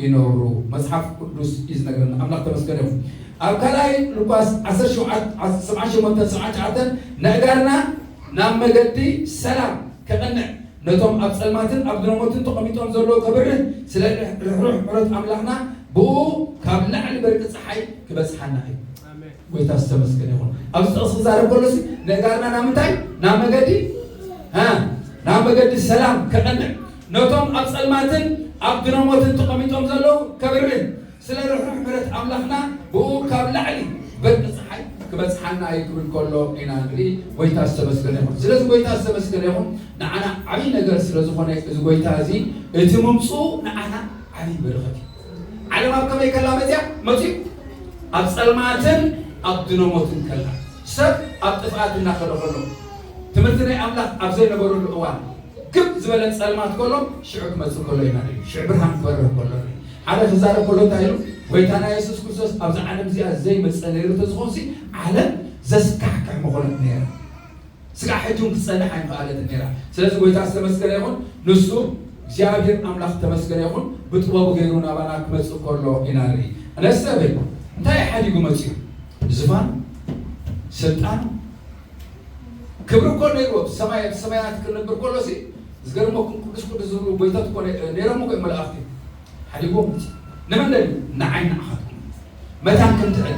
ይነብሩ። መጽሓፍ ቅዱስ እዩ ዝነግረና። ኣምላኽ ተመስገን ይኹን። ኣብ ካልኣይ ሉቃስ ዓሰርተ ሸውዓተ፣ ዓሰርተ ሸሞንተ፣ ዓሰርተ ትሽዓተ፣ ነእጋርና ናብ መገዲ ሰላም ከቕንዕ፣ ነቶም ኣብ ጸልማትን ኣብ ድሮሞትን ተቐሚጦም ዘለዉ ከብርህ፣ ስለ ርሕሩሕ ምሕረት ኣምላኽና ብኡ ካብ ላዕሊ በርቂ ጸሓይ ክበጽሓና እዩ። ኣሜን። ጎይታ ዝተመስገነ ይኹን። ኣብዚ ጥቕሲ ክዛረብ ከሎ ሲ፣ ነእጋርና ናብ ምንታይ? ናብ መገዲ፣ እ፣ ናብ መገዲ ሰላም ከቐንዕ፣ ነቶም ኣብ ጸልማትን ኣብ ድሮሞትን ተቐሚጦም ዘለዉ ከብርህ፣ ስለ ርሕሩሕ ምሕረት ኣምላኽና ብኡ ካብ ላዕሊ በርቂ ጸሓይ ክበጽሓና እዩ ክብል ከሎ ኢና ንርኢ። ጎይታ ዝተመስገነ ይኹን። ስለዚ ጎይታ ዝተመስገነ ይኹን። ንዓና ዓብዪ ነገር ስለ ዝኾነ እዚ ጎይታ እዚ፣ እቲ ምምጽኡ ንዓና ዓብዪ በረኸት እዩ። ዓለም ኣብ ከመይ ከላ መጽያ? መጽዩ ኣብ ጸልማትን ኣብ ድኖሞትን ከላ፣ ሰብ ኣብ ጥፍኣት እናኸደ ከሎ፣ ትምህርቲ ናይ ኣምላኽ ኣብ ዘይነበረሉ እዋን፣ ግብ ዝበለ ጸልማት ከሎ፣ ሽዑ ክመጽእ ከሎ ኢና ንርኢ። ሽዑ ብርሃን ክበርህ ከሎ ንርኢ። ሓደ ክዛረብ ከሎ እንታይ ኢሉ? ጎይታና የሱስ ክርስቶስ ኣብዚ ዓለም እዚኣ ዘይመጸ ነይሩ ተዝኾንሲ፣ ዓለም ዘስካሕክሕ ምኾነት ነይራ። ስጋዕ ሕጂ እውን ክትጸንሕ ኣይምኽኣለትን ነይራ። ስለዚ ጎይታ ዝተመስገነ ይኹን። ንሱ እግዚኣብሔር ኣምላኽ ተመስገነ ይኹን። ብጥበቡ ገይሩ ናባና ክመጽእ ከሎ ኢና ንርኢ። ነሰብ እንታይ ሓዲጉ መጽዩ? ዝፋን፣ ስልጣን፣ ክብሪ እኮ ነይርዎ። ብሰማይ፣ ኣብ ሰማያት ክነብር ከሎ ሲ፣ ዝገርመኩም ቅዱስ ቅዱስ ዝብሉ ጎይታት እኮ ነይ-፣ ነይሮም እኮ እዮም መላእኽቲ። ሓዲግዎም መጽዩ። ንመን ደልዩ? ንዓይ ንዓኻትኩም። መታን ክንድዕል፣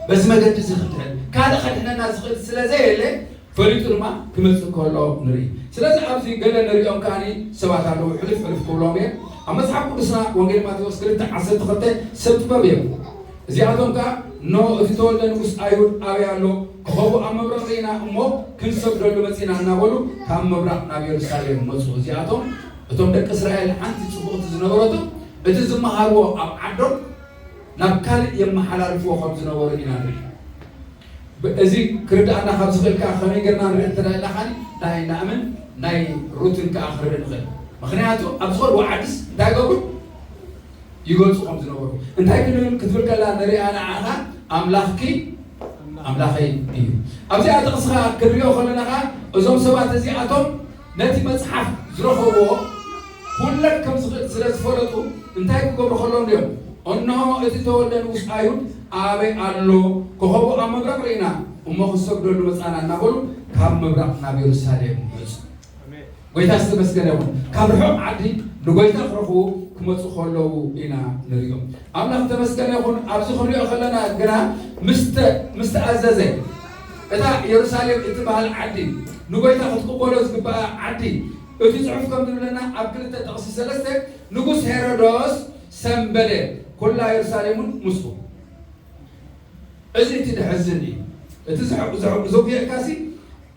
በዚ መገዲ እዚ ክንድዕል፣ ካልእ ከድሕነና ዝኽእል ስለ ዘየለ፣ ፈሊጡ ድማ ክመጽእ ከሎ ንርኢ። ስለዚ ኣብዚ ገለ ንሪኦም ከኣኒ ሰባት ኣለዉ፣ ሕልፍ ሕልፍ ክብሎም እየ። ኣብ መጽሓፍ ቅዱስና ወንጌል ማቴዎስ ክልተ ዓሰርተ ክልተ ሰብ ጥበብ እዮም። እዚኣቶም ከኣ፣ "እነሆ እቲ ተወልደ ንጉስ ኣይሁድ ኣበይ ኣሎ? ኮኸቡ ኣብ ምብራቕ ርኢና እሞ ክንሰግደሉ መጺና" እናበሉ ካብ ምብራቕ ናብ የሩሳሌም መጹ። እዚኣቶም እቶም ደቂ እስራኤል ሓንቲ ጽቡቕቲ ዝነበረቶም፣ እቲ ዝመሃርዎ ኣብ ዓዶም ናብ ካልእ የመሓላልፍዎ ከም ዝነበሩ ኢና ንርኢ። ብ-፣ እዚ ክርድኣና ካብ ዝኽእል ከኣ ከመይ ጌርና ንርኢ እንተ ደኣ ኢልና ከኣ ናይ ናእምን ናይ ሩትን ከኣ ክንርኢ ንኽእል። ምኽንያቱ ኣብ ዝኾንዎ ዓድስ እንታይ ይገብሩ? ይገልጹ ከም ዝነበሩ። እንታይ ክንብል ክትብል ከላ ንሪኣ ንዓኻ ኣምላኽኪ ኣምላኸይ እዩ። ኣብዚኣ ጥቕስኻ ክንሪኦ ከለና ከኣ እዞም ሰባት እዚኣቶም ነቲ መጽሓፍ ዝረኸብዎ ኩለት ከም ዝኽእል ስለ ዝፈለጡ እንታይ ክገብሩ ከለዉ እንድዮም? "እንሆ እቲ ተወልደ ንጉስ ኣይሁድ ኣበይ ኣሎ? ኮኸቡ ኣብ ምብራቕ ርኢና እሞ ክንሰግደሉ መጻና" እናበሉ ካብ ምብራቕ ናብ የሩሳሌም መጹ። ኣሜን። ጎይታ ዝተመስገነ ይኹን። ካብ ርሑቕ ዓዲ ንጎይታ ክረኽቡ ክመጹ ከለዉ ኢና ንሪኦም። ኣምላኽ ተመስገነ ይኹን። ኣብዚ ክንሪኦ ከለና ግና ምስተ-፣ ምስ ተኣዘዘ፣ እታ የሩሳሌም እትበሃል ዓዲ፣ ንጎይታ ክትቅበሎ ዝግበኣ ዓዲ፣ እቲ ጽሑፍ ከም ዝብለና ኣብ ክልተ ጥቕሲ ሰለስተ፣ ንጉስ ሄሮዶስ ሰንበደ፣ ኩላ የሩሳሌም እውን ምስኡ። እዚ እቲ ዘሕዝን እዩ። እቲ ዘሐ-፣ ዘሐ-፣ ዘጉየካሲ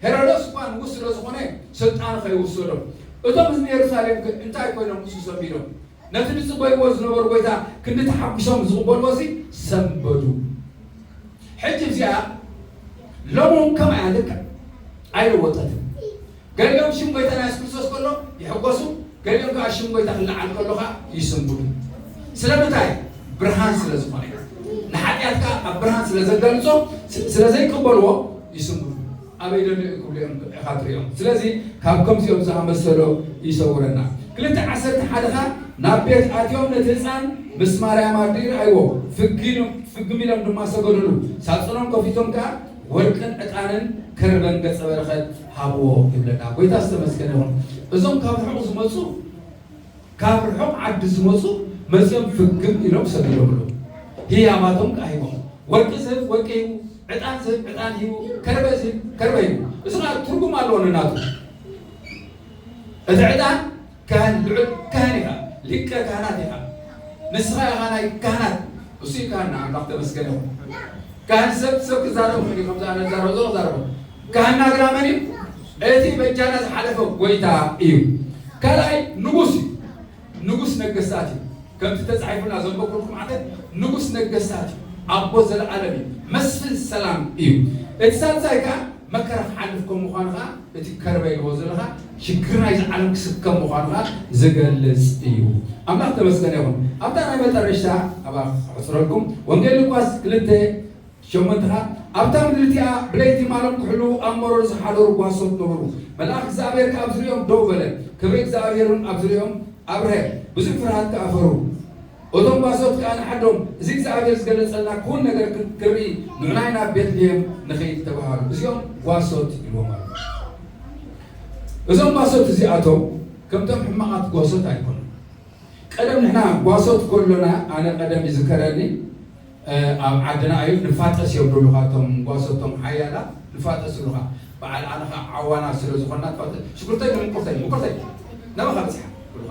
ሄሮዶስ እኳ ንጉስ ስለ ዝኾነ ስልጣኑ ከይውሰዶ። እቶም ህዝቢ የሩሳሌም ግን እንታይ ኮይኖም ንሱ ሰንቢዶም? ነቲ ዝጽበይዎ ዝነበሩ ጎይታ ክንዲ ተሓጒሶም ዝቕበልዎ እዚ ሰንበዱ። ሕጂ እዚኣ ሎሚ እውን ከምኣ እያ፣ ልክዕ ኣይለወጠትን። ገሊኦም ሽም ጎይታና የሱስ ክርስቶስ ከሎ ይሕጎሱ፣ ገሊኦም ከኣ ሽም ጎይታ ክለዓል ከሎ ከኣ ይስንብዱ። ስለምንታይ? ብርሃን ስለ ዝኾነ። ንሓጢ ያትካ ኣብ ብርሃን ስለ ዘጋልጾ፣ ስ-፣ ስለ ዘይቅበልዎ ይስምሩ። ኣበይ ደሎ እዩ ክብሉ እዮም ኢኻ ትሪኦም። ስለዚ ካብ ከምዚኦም ዝኣመሰሉ ይሰውረና። ክልተ ዓሰርተ ሓደ ኸኣ ናብ ቤት ኣትዮም ነቲ ህፃን ምስ ማርያም ኣዲኡ ረኣይዎ፣ ፍጊ-፣ ፍግም ኢሎም ድማ ሰገዱሉ። ሳፅኖም ከፊቶም ከኣ ወርቅን ዕጣንን ከርበን ገጸ በረኸት ሃብዎ ይብለና። ጎይታ ዝተመስገነ ይኹን። እዞም ካብ ርሑቕ ዝመፁ ካብ ርሑቕ ዓዲ ዝመፁ መፅዮም ፍግም ኢሎም ሰጊዶምሉ። ህያባቶም ከዓ ሂቦም። ወርቂ ዝህብ ወርቂ ሂቡ፣ ዕጣን ዝህብ ዕጣን ሂቡ፣ ከርበ ዝህብ ከርበ ሂቡ። እዚ ከዓ ትርጉም ኣለዎ ንናቱ። እቲ ዕጣን ካህን ልዑል ካህን ኢኻ፣ ሊቀ ካህናት ኢኻ። ንስኻ ኢኻ ናይ ካህናት። እሱ እዩ ካህንና። ኣምላኽ ተመስገን ይኹን። ካህን ሰብ ሰብ ክዛረብ ይኽእል እዩ፣ ከምዚ ኣነ ዝዛረብ ዘሎ ክዛረቦ። ካህንና ግና መን እዩ? እቲ በጃና ዝሓለፈ ጎይታ እዩ። ካልኣይ ንጉስ እዩ። ንጉስ ነገስታት እዩ። ከምቲ ተጻሒፉና ዘንበብኩልኩም ዓተት ንጉስ ነገስታት እዩ። ኣቦ ዘለኣለም እዩ። መስፍን ሰላም እዩ። እቲ ሳልሳይ ከኣ መከራ ክሓልፍ ከም ምዃኑ ከኣ እቲ ከርበ ኢልዎ ዘለኻ ሽግር ናይዚ ዓለም ክስከም ምዃኑ ከኣ ዝገልጽ እዩ። ኣምላኽ ተመስገን ይኹን። ኣብታ ናይ መጠረሽታ ኣባ ክሕጽረልኩም ወንጌል ሉቃስ ክልተ ሸሞንተ ከኣ ኣብታ ምድሪ እቲኣ ብለይቲ ማሎም ክሕልዉ ኣብ መሮር ዝሓደሩ ጓሶት ነበሩ። መልኣኽ እግዚኣብሔር ከኣ ኣብ ዙሪኦም ደው በለ። ክብሪ እግዚኣብሔር እውን ኣብ ዙሪኦም ኣብርሀ። ብዙሕ ፍርሃት ከኣ ፈሩ። እቶም ጓሶት ከኣ ንሓዶም፣ "እዚ እግዚኣብሔር ዝገለጸልና ክውን ነገር ክ-፣ ክርኢ ንዑናይ ናብ ቤትልሔም ንኸይድ" ተባሃሉ። እዚኦም ጓሶት ኢልዎም ኣሎ። እዞም ጓሶት እዚኣቶም ከምቶም ሕማቓት ጓሶት ኣይኮኑን። ቀደም ንሕና ጓሶት ከሎና፣ ኣነ ቀደም ይዝከረኒ፣ እ፣ ኣብ ዓድና እዩ ንፋጠስ እዮም ዝብሉኻ፣ እቶም ጓሶቶም ሓያላ ንፋጠስ ይብሉኻ። በዓል ኣነ ኸዓ ዓዋና ስለ ዝኾንና ትፋጠስ፣ "ሽጉርተይ ንምቁርተይ፣ ምቁርተይ፣ ናባኻ በጺሓ?" ይብሉኻ።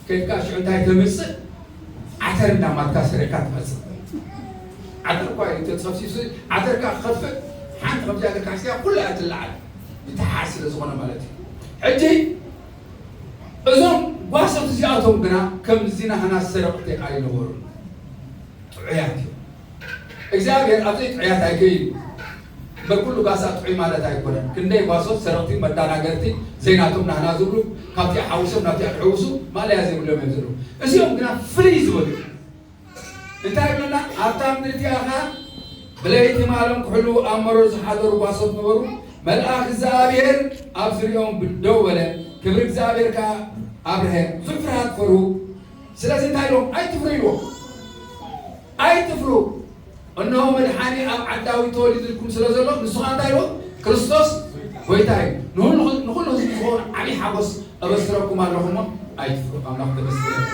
ከይድካ ሽዑ እንታይ ተምጽእ? ዓተር እንዳማትካ ሰሪቕካ ትመጽእ። ዓተር እኳ እዩ ተጸፍሲሱ፣ ዓተር ከኣ ክኸፍእ፣ ሓንቲ ከምዚኣ ጌርካ ሓሲያ ኩላ እያ ትለዓል። ይተሓዝ ስለ ዝኾነ ማለት እዩ። ሕጂ እዞም ጓሶት እዚኣቶም ግና ከምዚ ናህና ሰረቕቲ ኣይነበሩን። ጥዑያት እዮም። እግዚኣብሔር ኣብ ዘይጥዑያት ኣይከይድን። እምበር ኩሉ ጓሳ ጥዑይ ማለት ኣይኮነን። ክንደይ ጓሶት ሰረቕቲ፣ መዳናገርቲ፣ ዘይናቶም ናህና ዝብሉ፣ ካብቲኣ ሓዊሶም ናብቲኣ ክሕውሱ ማእለያ ዘይብሎም እዮም ዘለዉ። እዚኦም ግና ፍልይ ዝበሉ እዮም። እንታይ ይብለና? ኣብታ ምድሪ እቲኣ ኸኣ ብለይቲ ማሎም ክሕልዉ ኣብ መሮር ዝሓደሩ ጓሶት ነበሩ። መልኣኽ እግዚኣብሔር ኣብ ዙሪኦም ደው በለ፣ ክብሪ እግዚኣብሔር ከኣ ኣብርሀ፣ ብዙሕ ፍርሃት ፈርሁ። ስለዚ እንታይ ኢሎም? "ኣይትፍሩ" ኢልዎም። "ኣይትፍሩ፣ እነሆ መድሓኒ ኣብ ዓዲ ዳዊት ተወሊዱልኩም ስለ ዘሎ፣ ንሱ ኸኣ እንታይ ኢልዎ? ክርስቶስ ጎይታ እዩ። ንኹሉ፣ ንኹሉ ህዝቢ ዝኾነ ዓብዪ ሓጎስ እበስረኩም ኣለኹ እሞ ኣይትፍሩ።" ኣምላኽ ተመስገን።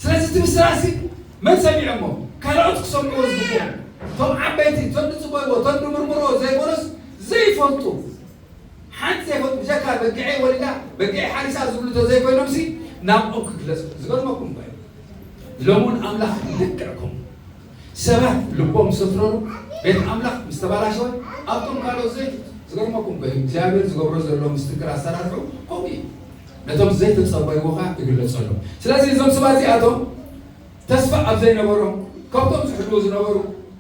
ስለዚ እቲ ብስራእሲ መን ሰሚዖሞ? ካልኦት ክሰምዕዎ ዝግብኦም። እቶም ዓበይቲ፣ እቶም ዝጽበይዎ፣ እቶም ዝምርምርዎ ዘይኮነስ ዘይፈልጡ፣ ሓንቲ ዘይፈልጡ፣ ብጀካ በጊዐይ ወሊዳ፣ በጊዐይ ሓሪሳ ዝብሉ እንተዘይኮይኖምሲ ናብኦም ክግለጽ ዝገርመኩም እኮ እዩ። ሎሙን ኣምላኽ ልክዕኩም ሰባት ልቦም ዝሰትረሉ ቤት ኣምላኽ ምስ ተባላሸወ ኣብቶም ካልኦት ዘይት ዝገርመኩም እኮ እዩ። እግዚኣብሔር ዝገብሮ ዘሎ ምስትንክር ኣሰራርሑ ከምኡ እዩ። ነቶም ዘይተጸበይዎ ኸኣ ይግለጸሎም። ስለዚ እዞም ሰባት እዚኣቶም ተስፋ ኣብ ዘይነበሮም ካብቶም ዝሕልዉ ዝነበሩ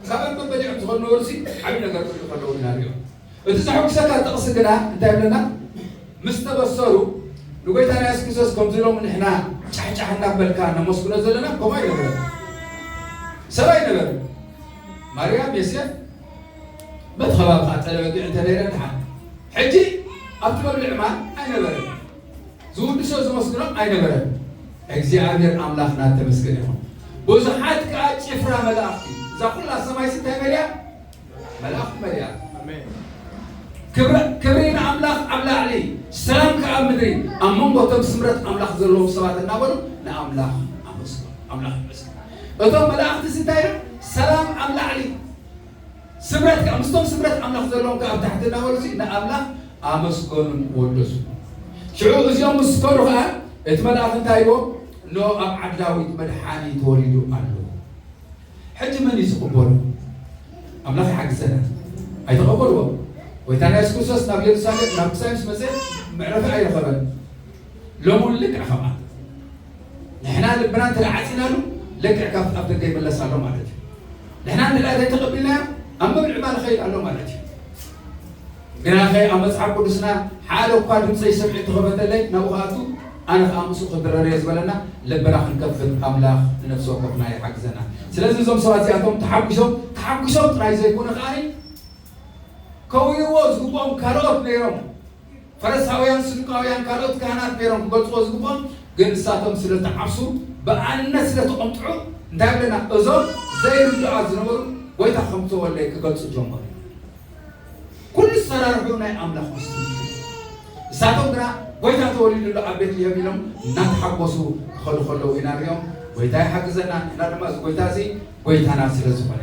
ካብ ኣንበበሊዖም ዝኾኑ ነበሩ ሲ ዓብዪ ነገር ክርኢ ከለዉ ኢና ንሪኦም። እቲ ዘሐጉሰካ ጥቕሲ ግና እንታይ ይብለና? ምስ ተበሰሩ ንጎይታና የሱስ ክርስቶስ ከምዚ ኢሎም ንሕና ጫሕጫሕ እናበልካ ነመስግኖ ዘለና ከምኡ ኣይነበረን። ሰብ ኣይነበረን። ማርያም፣ ዮሴፍ፣ በቲ ከባቢ ከዓ ጠለበጊዕ እንተነይረ ድሓን። ሕጂ ኣብቲ መብልዒ ማል ኣይነበረን። ዝውድሶ ዝመስግኖም ኣይነበረን። እግዚኣብሔር ኣምላኽና ተመስገን ይኹን። ብዙሓት ከዓ ጭፍራ መላእኽቲ፣ እዛ ኩላ ሰማይሲ እንታይ መሊኣ? መላእኽቲ መሊኣ። ኣሜን። ክብረ-፣ ክብሪ ንኣምላኽ ኣብ ላዕሊ፣ ሰላም ከኣ ኣብ ምድሪ፣ ኣብ መንጎ እቶም ስምረት ኣምላኽ ዘለዎም ሰባት እናበሉ ንኣምላኽ ኣመስግኑ። ኣምላኽ ይመስገን። እቶም መላእኽቲ እንታይ እዮም? ሰላም ኣብ ላዕሊ፣ ስምረት ከኣ ምስቶም ስምረት ኣምላኽ ዘለዎም ከኣ ኣብ ታሕቲ እናበሉ እዚ ንኣምላኽ ኣመስገኑን ወደሱ። ሽዑ እዚኦም ምስ ከዱ ከኣ እቲ መልኣኽ እንታይ ኢልዎ? እነሆ ኣብ ዓዲ ዳዊት መድሓኒ ተወሊዱ ኣሎ። ሕጂ መን እዩ ዝቕበሎ? ኣምላኽ ይሓግዘና። ኣይተቐበልዎ። ጎይታና የሱስ ክርስቶስ ናብ ኢየሩሳሌም ናብ ክሳይ ምስ መጸ መዕረፊ ኣይረኸበን። ሎሚ እውን ልክዕ ከምኣ። ንሕና ልብና እንተ ደኣ ዓጺናሉ ልክዕ ካብ ኣፍ ደገ ይምለስ ኣሎ ማለት እዩ። ንሕና እንተ ደኣ ዘይተቐቢልናዮ ኣብ ምብልዕ ማል ይኸይድ ኣሎ ማለት እዩ። ግናኸ ኣብ መጽሓፍ ቅዱስና ሓደ እኳ ድምፀይ ሰሚዑ ተኸፈተለይ ናብኡ ክኣቱ ኣነ ከዓ ምስኡ ክድረር እየ ዝበለና ልብና ክንከፍት ኣምላኽ ንነፍሲ ወከፍና ይሓግዘና። ስለዚ እዞም ሰባት እዚኣቶም ተሓጒሶም፣ ተሓጒሶም ጥራይ ዘይኮነ ከዓኒ ከውይዎ ዝግብኦም ካልኦት ነይሮም። ፈሪሳውያን፣ ስዱቃውያን፣ ካልኦት ካህናት ነይሮም ክገልጽዎ ዝግብኦም፣ ግን ንሳቶም ስለ ተዓብሱ፣ ብኣንነት ስለ ተቐምጥዑ፣ እንታይ ብለና? እዞም ዘይርድኣ ዝነበሩ ጎይታ ከም ተወለደ ክገልጹ ጀመሩ። ኩሉ ዝሰራርሑ ናይ ኣምላኽ ምስሉ እዩ። ንሳቶም ግና ጎይታ ተወሊዱ ኣሎ ኣብ ቤትልሄም ኢሎም እናተሓጎሱ ክኸዱ ከለዉ ኢና ንሪኦም። ጎይታ ይሓግዘና። ንሕና ድማ እዚ ጎይታ እዚ ጎይታና ስለ ዝኾነ፣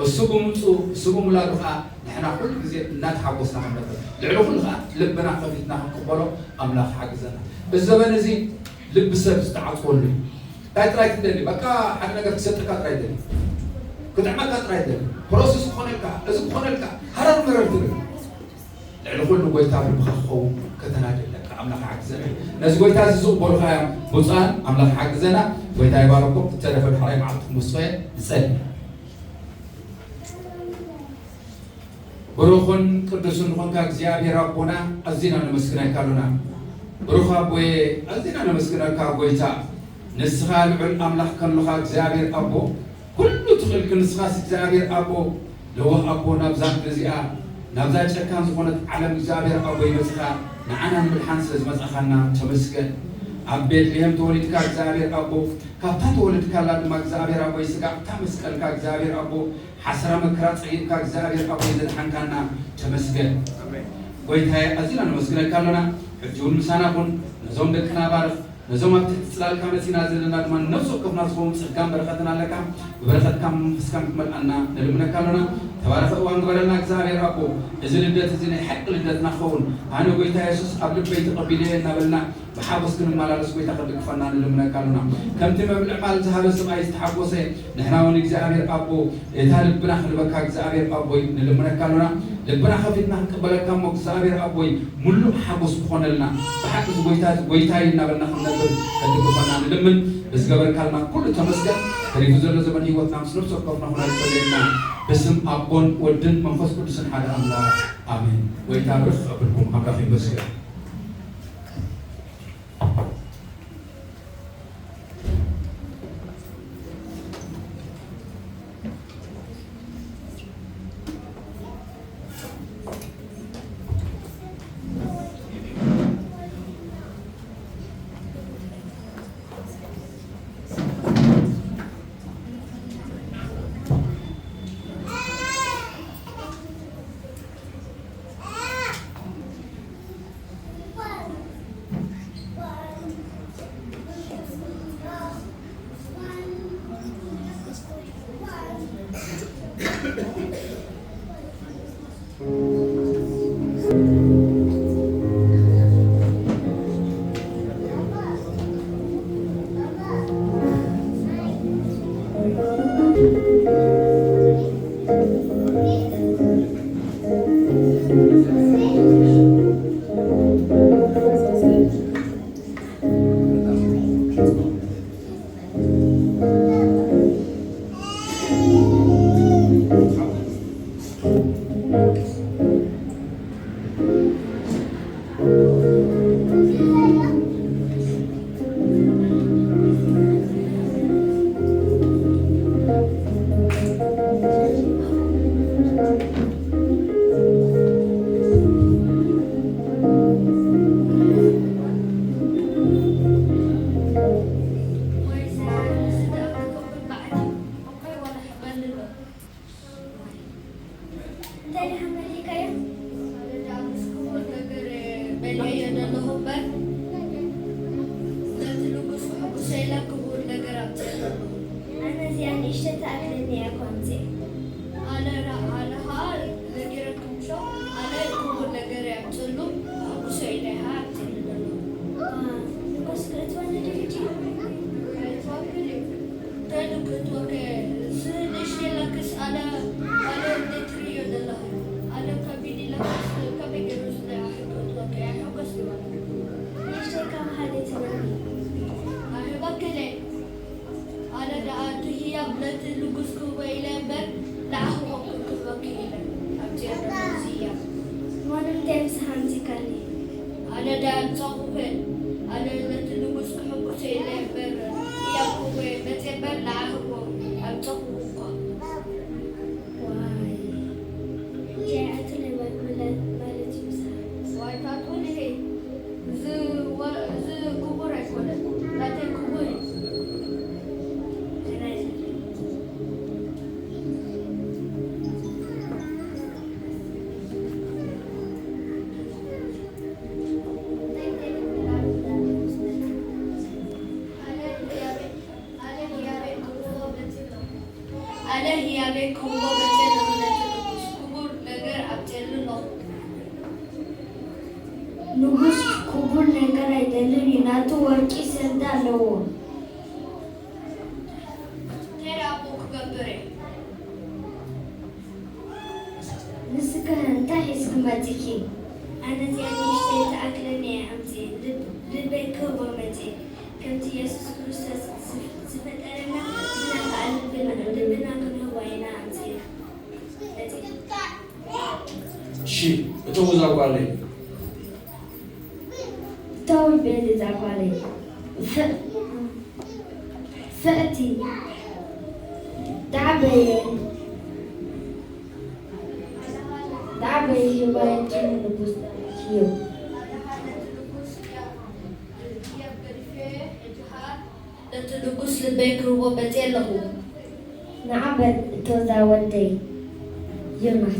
እሱ ብምምፅኡ፣ እሱ ብምውላዱ ከዓ ንሕና ኩሉ ግዜ እናተሓጎስና ክንነብር፣ ልዕሊ ኩሉ ከዓ ልብና ከፊትና ክንቅበሎ ኣምላኽ ይሓግዘና። እዚ ዘበን እዚ ልቢ ሰብ ዝተዓፅወሉ እዩ። እንታይ ጥራይ ትደሊ? በቃ ሓደ ነገር ክሰጠካ ጥራይ ትደሊ፣ ክጥዕመካ ጥራይ ትደሊ፣ ፕሮሰስ ክኾነልካ፣ እዚ ክኾነልካ፣ ሃረር መረር ትብል። ልዕሊ ኩሉ ጎይታ ኣብ ልብኻ ክኸውን ከተናዲ ኣለካ። ኣምላኽ ይሓግዘና። ነዚ ጎይታ እዚ ዝቕበሉ ከዓ እዮም ብፁዓን። ኣምላኽ ይሓግዘና። ጎይታ ይባረኩም። ዝተረፈ ድሕራይ መዓልትኩም ክወስኸ ንጸሊ። ብሩኽን ቅዱስን ዝኾንካ እግዚኣብሔር ኣቦና፣ ኣዚና ነመስግነካ ኣሎና። ብሩኽ ኣቦየ፣ ኣዚና ነመስግነካ ጎይታ። ንስኻ ልዑል ኣምላኽ ከሎኻ እግዚኣብሔር ኣቦ፣ ኩሉ ትኽእል ክንስኻስ እግዚኣብሔር ኣቦ፣ ለዋህ ኣቦ፣ ናብዛ ምድሪ እዚኣ፣ ናብዛ ጨካን ዝኾነት ዓለም እግዚኣብሔር ኣቦ ይመጽኻ፣ ንዓና ንምድሓን ስለ ዝመጻኻና ተመስገን። ኣብ ቤትልሔም ተወሊድካ እግዚኣብሔር ኣቦ፣ ካብታ ተወለድካላ ድማ እግዚኣብሔር ኣቦይ ስጋዕ እታ መስቀልካ እግዚኣብሔር ኣቦ፣ ሓሰራ መከራ ጸጊብካ እግዚኣብሔር ኣቦይ ዘድሓንካና ተመስገን። ኣሜን። ጎይታዬ ኣዚና ነመስግነካ ኣሎና። ሕጂ እውን ምሳና ኩን፣ ነዞም ደቅና ባርኽ። ነዞም ኣብ ትሕቲ ጽላልካ መጺና ዘለና ድማ ነፍሲ ወከፍና ዝኸውን ጸጋን በረኸትን ኣለካ። ብበረኸትካ መንፈስካ ክትመልኣና ንልምነካ ኣሎና። ተባረኸ እዋን ግበረልና እግዚኣብሔር ኣቦ። እዚ ልደት እዚ ናይ ሓቂ ልደትና ክኸውን፣ ኣነ ጎይታ የሱስ ኣብ ልበይ ተቐቢለየ እናበልና ብሓጎስ ክንመላለስ ጎይታ ክትድግፈና ንልምነካ ኣሎና። ከምቲ መብልዕ ማል ዝሃበ ሰብኣይ ዝተሓጎሰ፣ ንሕና እውን እግዚኣብሔር ኣቦ እታ ልብና ክንበካ እግዚኣብሔር ኣቦይ ንልምነካ ኣሎና። ልብና ከፊትና ክንቅበለካ እሞ እግዚኣብሔር ኣቦይ ምሉእ ሓጎስ ክኾነልና፣ ብሓቂ እዚ ጎይታ እዚ ጎይታይ እናበልና ክንነብር ከትድግፈና ንልምን። ብዝገበርካልና ኩሉ ተመስገን። ተሪፉ ዘሎ ዘመን ህይወትና ምስ ነፍሲ ወከፍና ኩና ይጸልየና። ብስም ኣቦን ወድን መንፈስ ቅዱስን ሓደ ኣምላኽ ኣሜን። ጎይታ ብርኽ ከብልኩም ኣምላኽ ይመስገን። እንታይ ደኣ መሊእካዮ? ኣነ ደኣ ምስ ክቡር ነገር በሊዐዮ ዘለኹ እምበር፣ ነቲ ንጉስ ከሕጉሶ ኢለ ክቡር ነገር ኣምጺኤ ዘለኹ። ኣነ እዚኣ ንእሽቶ ትኣክለኒ እያ እኮ ኣምጺኤ። ኣነ ራ-፣ ኣነ ኸኣ ነጊረኩም ዶ? ኣነ ክቡር ነገር እየ ኣምጽእሉ፣ ከሕጉሶ ኢለ እየ ኣምጺኤሉ ዘለኹ። ዋ፣ ንጉስ ክእትወኒ ድዩ ሕጂ? ኣይትዋክል እዩ። እንታይ ኢሉ ክእትወካ እየ? እዚ ንእሽተይ ላክስ ኣነ፣ ኣነ እንዴት ትርእዮ ዘለኻ? ኣነ ከቢድ ኢላክስ ከመይ ገይሩ እዚ ናይ ኣኺ ክእትወካ እየ? ኣይሕጎስ ድዩ? ንእሽተይ ካብ ሓደ ትበኒ። ኣይህበክን እየ። ኣነ ደኣ እቲ ህያብ ነቲ ንጉስ ክህቦ ኢለ እምበር፣ ንዓኺ ኮንኩን ክህበኪ ኢለ። ኣብዚኣ ዘሎ እዚ ህያብ። እሞ ንምንታይ ምሳኻ ኣምጺእካኒ? ኣነ ደኣ ኣምጻእኹ እየ። ኣነ ነቲ ንጉስ የለ እምበር፣ ህያብ ክብቦ እየ፣ መጺአ እምበር ንዓ ክብቦ ኣምጸኹኹ እኳ። ዋይ፣ ጃይኣቱ ናይ ማይ ኩምላ ማለት እዩ ምሳሌ። ዋይ፣ ታቱ ንሄ፣ እዚ ወ-፣ እዚ ክቡር ኣይኮነን፣ ናተይ ክቡር እዩ። ኣነ ህያበይ ክህቦ መጺእ ኣለኹ። ኣነ ህያበይ ክህቦ መጺእ ኣለኹ፣ ነቲ ንጉስ ክቡር ነገር ኣምጺኤሉ ኣለኹ። ንጉስ ክቡር ነገር ኣይደልን እዩ፣ ናቱ ወርቂ ሰንዳ ኣለዎ። እንታይ ደኣ እሞ ክገብር እየ? ንስኺ እንታይ ሒዝኪ መጺእኪ? ኣነ እዚኣ ንእሽተይ ትኣክለኒ እየ ኣምጺኤ፣ ልብ-፣ ልበይ ክህቦ መጺኤ። ከምቲ የሱስ ክርስቶስ ዝፍ-፣ ዝፈጠረና ንሕና ከኣ ልብና፣ ልብና ክንህቦ ኢና ኣምጺእና፣ መጺእና። እሺ፣ እተው እዛ ጓለይ። እተው በሊ እዛ ጓለይ። ፍ-፣ ፍእቲ። ዳዕበየ። ዳዕበየ ህባይ ንጉስ ዳዊት እዩ። ነቲ ንጉስ ልበይ ክህቦ መጺኤ ኣለኹ። ንዓ በል እቶዛ ወደይ ዮናስ።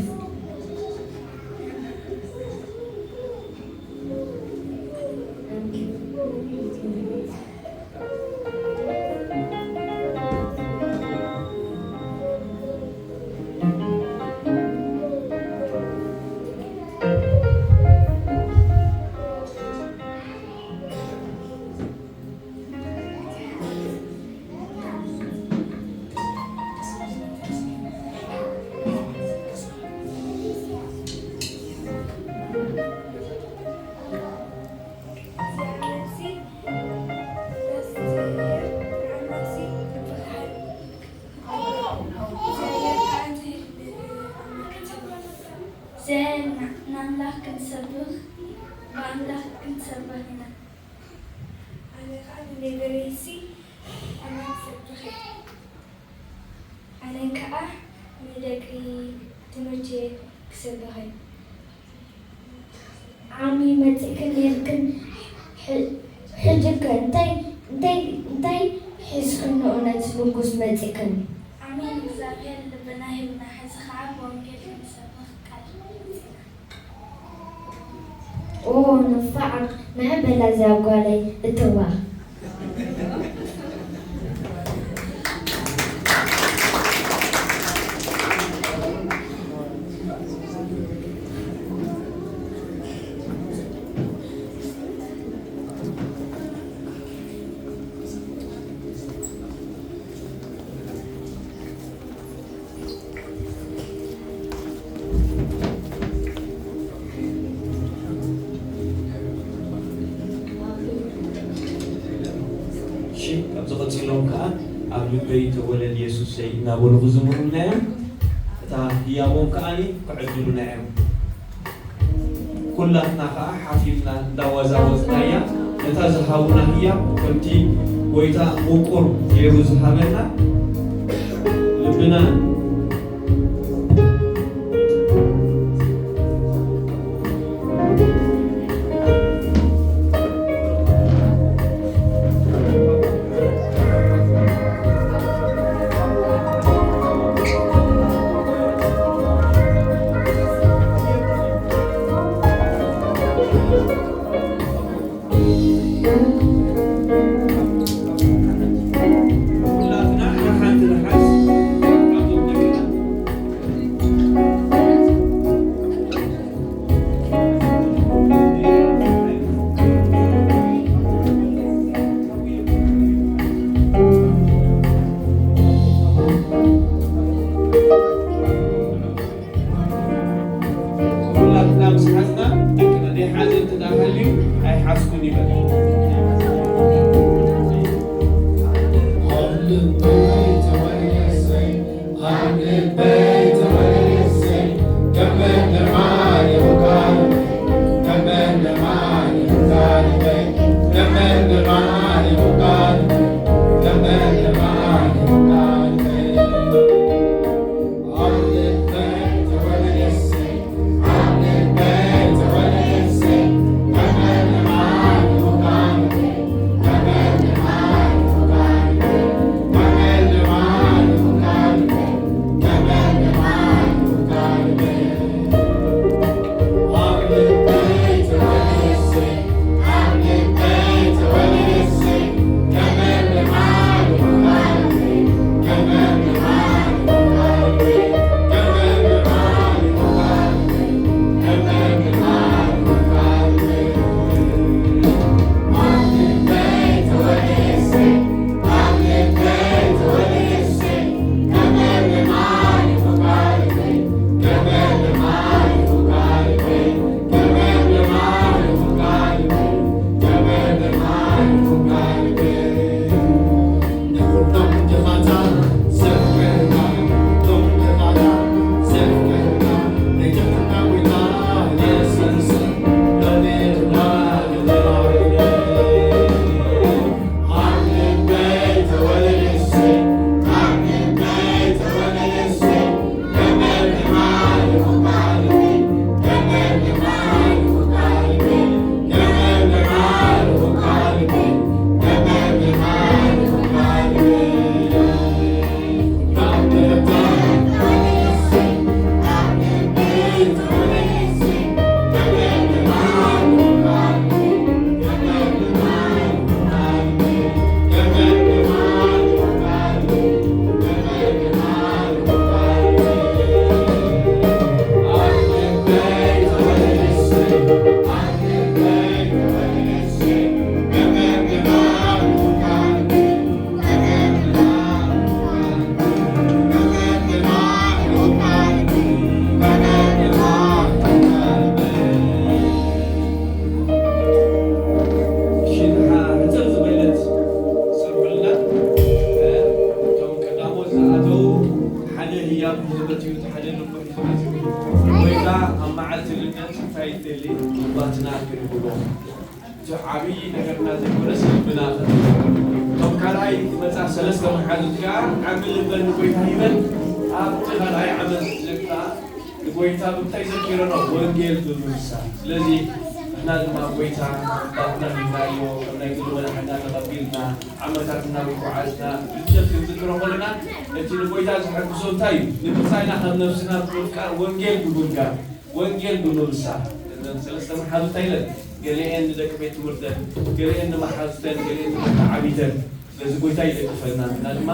ንኣምላኽ ክንሰብኽ፣ ብኣምላኽ ክንሰብኽ ኢና። ኣነ ኸኣ ንነገረይሲ ኣምላኽ ክሰብኽ እየ። ኣነ ከኣ ንደቂ ትምህርትየ ክሰብኽ እየ። ዓሚ መጺእክን ነይርክን፣ ሕ-፣ ሕጂከ እንታይ፣ እንታይ፣ እንታይ ሒዝክን ንእውነት ንጉስ መጺእክን? ዓሚ ንእግዚኣብሔር ልብና ሂብና፣ ሕዚ ኸኣ ብወንጌል ክንሰብኽ ቃል መጺእና። ኦ፣ ንፋዕ፣ ንዕበላ እዛ ጓለይ እትዋ። እሺ፣ ካብዚ ቀጺሎም ከኣ ኣብ ልበይ ተወለድ የሱሰይ እናበሉ ክዝምሩልና እዮም። እታ ህያቦም ከኣ ክዕድሉና እዮም። ኩላትና ከኣ ሓፊልና እንዳዋዛወዝናያ ነታ ዝሃቡና ህያብ ከምቲ ጎይታ ምቁር ገይሩ ዝሃበና ልብና ኩላትና ምስ ሓዝና ደቅና ዘይሓዘ እንተ ደኣ ሃልዩ ኣይሓዝኩን ይበል። ኣብ ልበይ ተወለሰይ፣ ኣብ ልበይ ተወለሰይ፣ ከመን ለማን ይሁን ካልበይ፣ ከመን ለማን ይሁን ካልበይ፣ ከመን ለማን ይሁን እንታይ ትደሊ? ልባትና ክንብሎ። እቲ ዓብዪ ነገርና ዘይኮነስ ልብና። እቶም ካልኣይ ዝመጻ ሰለስተ መሓዙት ከኣ ዓቢ ልበን ንጎይታ ሂበን ኣብቲ ካልኣይ ዓመት ዘግታ ንጎይታ ብምንታይ ዘኪረኖ? ወንጌል ብምብሳር። ስለዚ ንሕና ድማ ጎይታ ባትና ሂብናዮ፣ ኣብ ናይ ግሊ መድሓኒና ተቐቢልና፣ ዓመታት እናተጓዓዝና፣ ልደት ክንዝክሮ ከለና፣ እቲ ንጎይታ ዘሐጉሶ እንታይ እዩ? ንብጻይና ካብ ነብስና ብምፍቃር ወንጌል ብምንጋር፣ ወንጌል ብምብሳር። እዘን ሰለስተ መሓዙት እንታይ ኢለን? ገሊኤን ንደቂ ቤት ትምህርተን፣ ገሊኤን ንመሓዙተን፣ ገሊኤን ንመተዓቢተን። ስለዚ ጎይታ ይደግፈና። ንሕና ድማ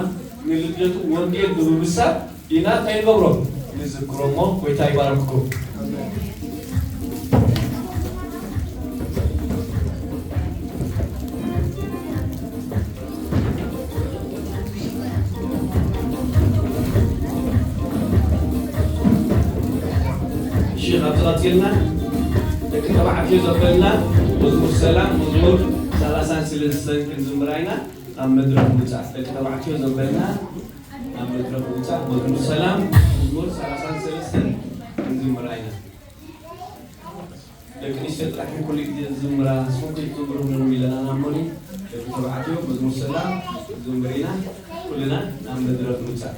ንልደቱ ወንጌል ብምብሳር ኢና እንታይ ንገብሮ? ንዝክሮ እሞ ጎይታ ይባርክኩም። እሺ፣ ካብዚ ቀፂልና ደቂ ተባዕትዮ ዘበልና መዝሙር ሰላም መዝሙር ሰላሳን ሰለስተን ክንዝምራ ኢና። ኣብ መድረኽ ምውፃእ ደቂ ተባዕትዮ ዘበልና ኣብ መድረኽ ምውፃእ መዝሙር ሰላም መዝሙር ሰላሳን ሰለስተን ክንዝምራ ኢና። ደቂ ኣንስትዮ ጥራሕ ኩሉ ግዜ ዝዝምራ፣ ንስኹም ከይትዝምሩ ምንም ኢለና ናብ ሞኒ። ደቂ ተባዕትዮ መዝሙር ሰላም ዝምር ኢና። ኩልና ናብ መድረኽ ምውፃእ።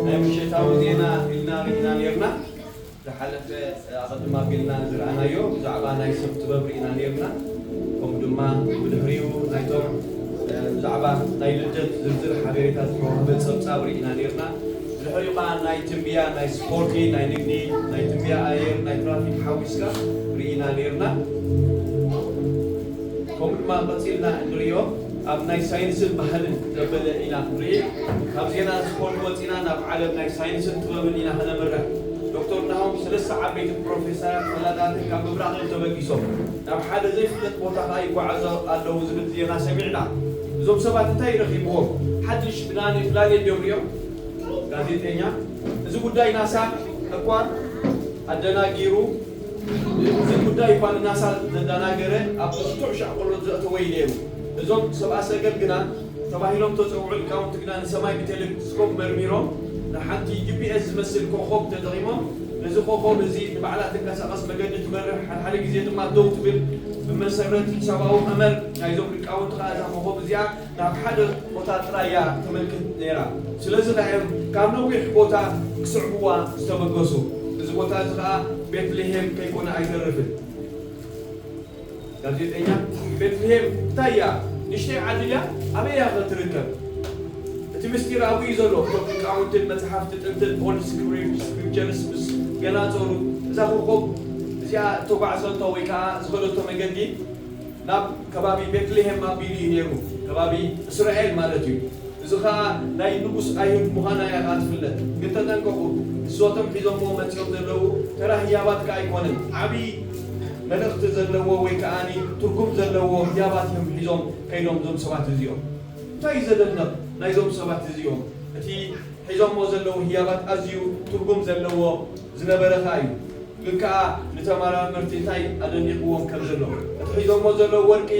ናይ ምሸታዊ ዜና ኢልና ርኢና ነርና። ዝሓለፈ ኣቐድም ኣቢልና ዝረኣናዮ ብዛዕባ ናይ ሰብ ጥበብ ርኢና ነርና። ከምኡ ድማ ብድሕሪኡ ናይቶም ብዛዕባ ናይ ልደት ዝርዝር ሓበሬታ ዝተዋህበ ጸብጻብ ርኢና ነርና። ብድሕሪኡ ከኣ ናይ ትንቢያ ናይ ስፖርቲ፣ ናይ ንግዲ፣ ናይ ትንቢያ ኣየር፣ ናይ ትራፊክ ሓዊስካ ርኢና ነርና። ከምኡ ድማ ቀጺልና እንርእዮ ኣብ ናይ ሳይንስን ባህልን ዘበለ ኢና ንርኢ። ካብ ዜና ስፖርት ወጺና ናብ ዓለም ናይ ሳይንስን ጥበብን ኢና ከነምርሕ። ዶክተር ናሆም ሰለስተ ዓበይቲ ፕሮፌሰራት ፈላጣትን ካብ ምብራቕ እዮም ተበጊሶም። ናብ ሓደ ዘይፍለጥ ቦታ ከኣ ይጓዓዙ ኣለዉ ዝብል ዜና ሰሚዕና። እዞም ሰባት እንታይ ረኺብዎም? ሓድሽ ፕላኔት ድዮም ሪኦም? ጋዜጠኛ፣ እዚ ጉዳይ ናሳ እኳ ኣደናጊሩ፣ እዚ ጉዳይ እኳ ንናሳ ዘደናገረ ኣብ ብርቱዕ ሻቕሎት ዘእተወ እዩ ነይሩ። እዞም ሰብኣ ሰገል ግና ተባሂሎም ተጸውዑ ሊቃውንቲ ግና ንሰማይ ብቴሌስኮፕ መርሚሮም ንሓንቲ ጂ ፒ ኤስ ዝመስል ኮኾብ ተጠቒሞም ነዚ ኮኾብ እዚ ንባዕላ ትንቀሳቐስ መገዲ ትመርሕ ሓድሓደ ግዜ ድማ ደው ትብል ብመሰረት ሒሳባዊ ቀመር ናይዞም ሊቃውንቲ ከኣ እዛ ኮኾብ እዚኣ ናብ ሓደ ቦታ ጥራይ እያ ተመልክት ነይራ። ስለዚ ከኣ እዮም ካብ ነዊሕ ቦታ ክስዕብዋ ዝተበገሱ። እዚ ቦታ እዚ ከኣ ቤትልሄም ከይኮነ ኣይተርፍን። ጋዜጠኛ፣ ቤትልሄም እንታይ እያ? ንእሽተይ ዓዲ ድያ? ኣበይ እያ ከ ትርከብ? እቲ ምስጢር ኣብኡ እዩ ዘሎ። እቶም ሊቃውንትን መጽሓፍቲ ጥንትን ኦልድ ስክሪፕቸርስ ምስ ገናጸሩ እዛ ኮኾብ እዚኣ እተጓዕዘቶ ወይ ከኣ ዝኸደቶ መገዲ ናብ ከባቢ ቤትልሄም ኣቢሉ እዩ ነይሩ፣ ከባቢ እስራኤል ማለት እዩ። እዚ ኸኣ ናይ ንጉስ ኣይሁድ ምዃና እያ ኸኣ ትፍለጥ። ግን ተጠንቀቑ፣ ንሶቶም ሒዞምዎ መጺኦም ዘለዉ ተራ ህያባት ከኣ ኣይኮነን፣ ዓብዪ መልእኽቲ ዘለዎ ወይ ከኣ ትርጉም ዘለዎ ህያባት እዮም ሒዞም ከይዶም እዞም ሰባት እዚኦም። እንታይ እዩ ዘደንቕ ናይዞም ሰባት እዚኦም? እቲ ሒዞሞ ዘለዉ ህያባት ኣዝዩ ትርጉም ዘለዎ ዝነበረ ኸኣ እዩ። ግን ከኣ ንተመራመርቲ እንታይ ኣደኒቕዎም ከም ዘሎ፣ እቲ ሒዞሞ ዘለዉ ወርቂ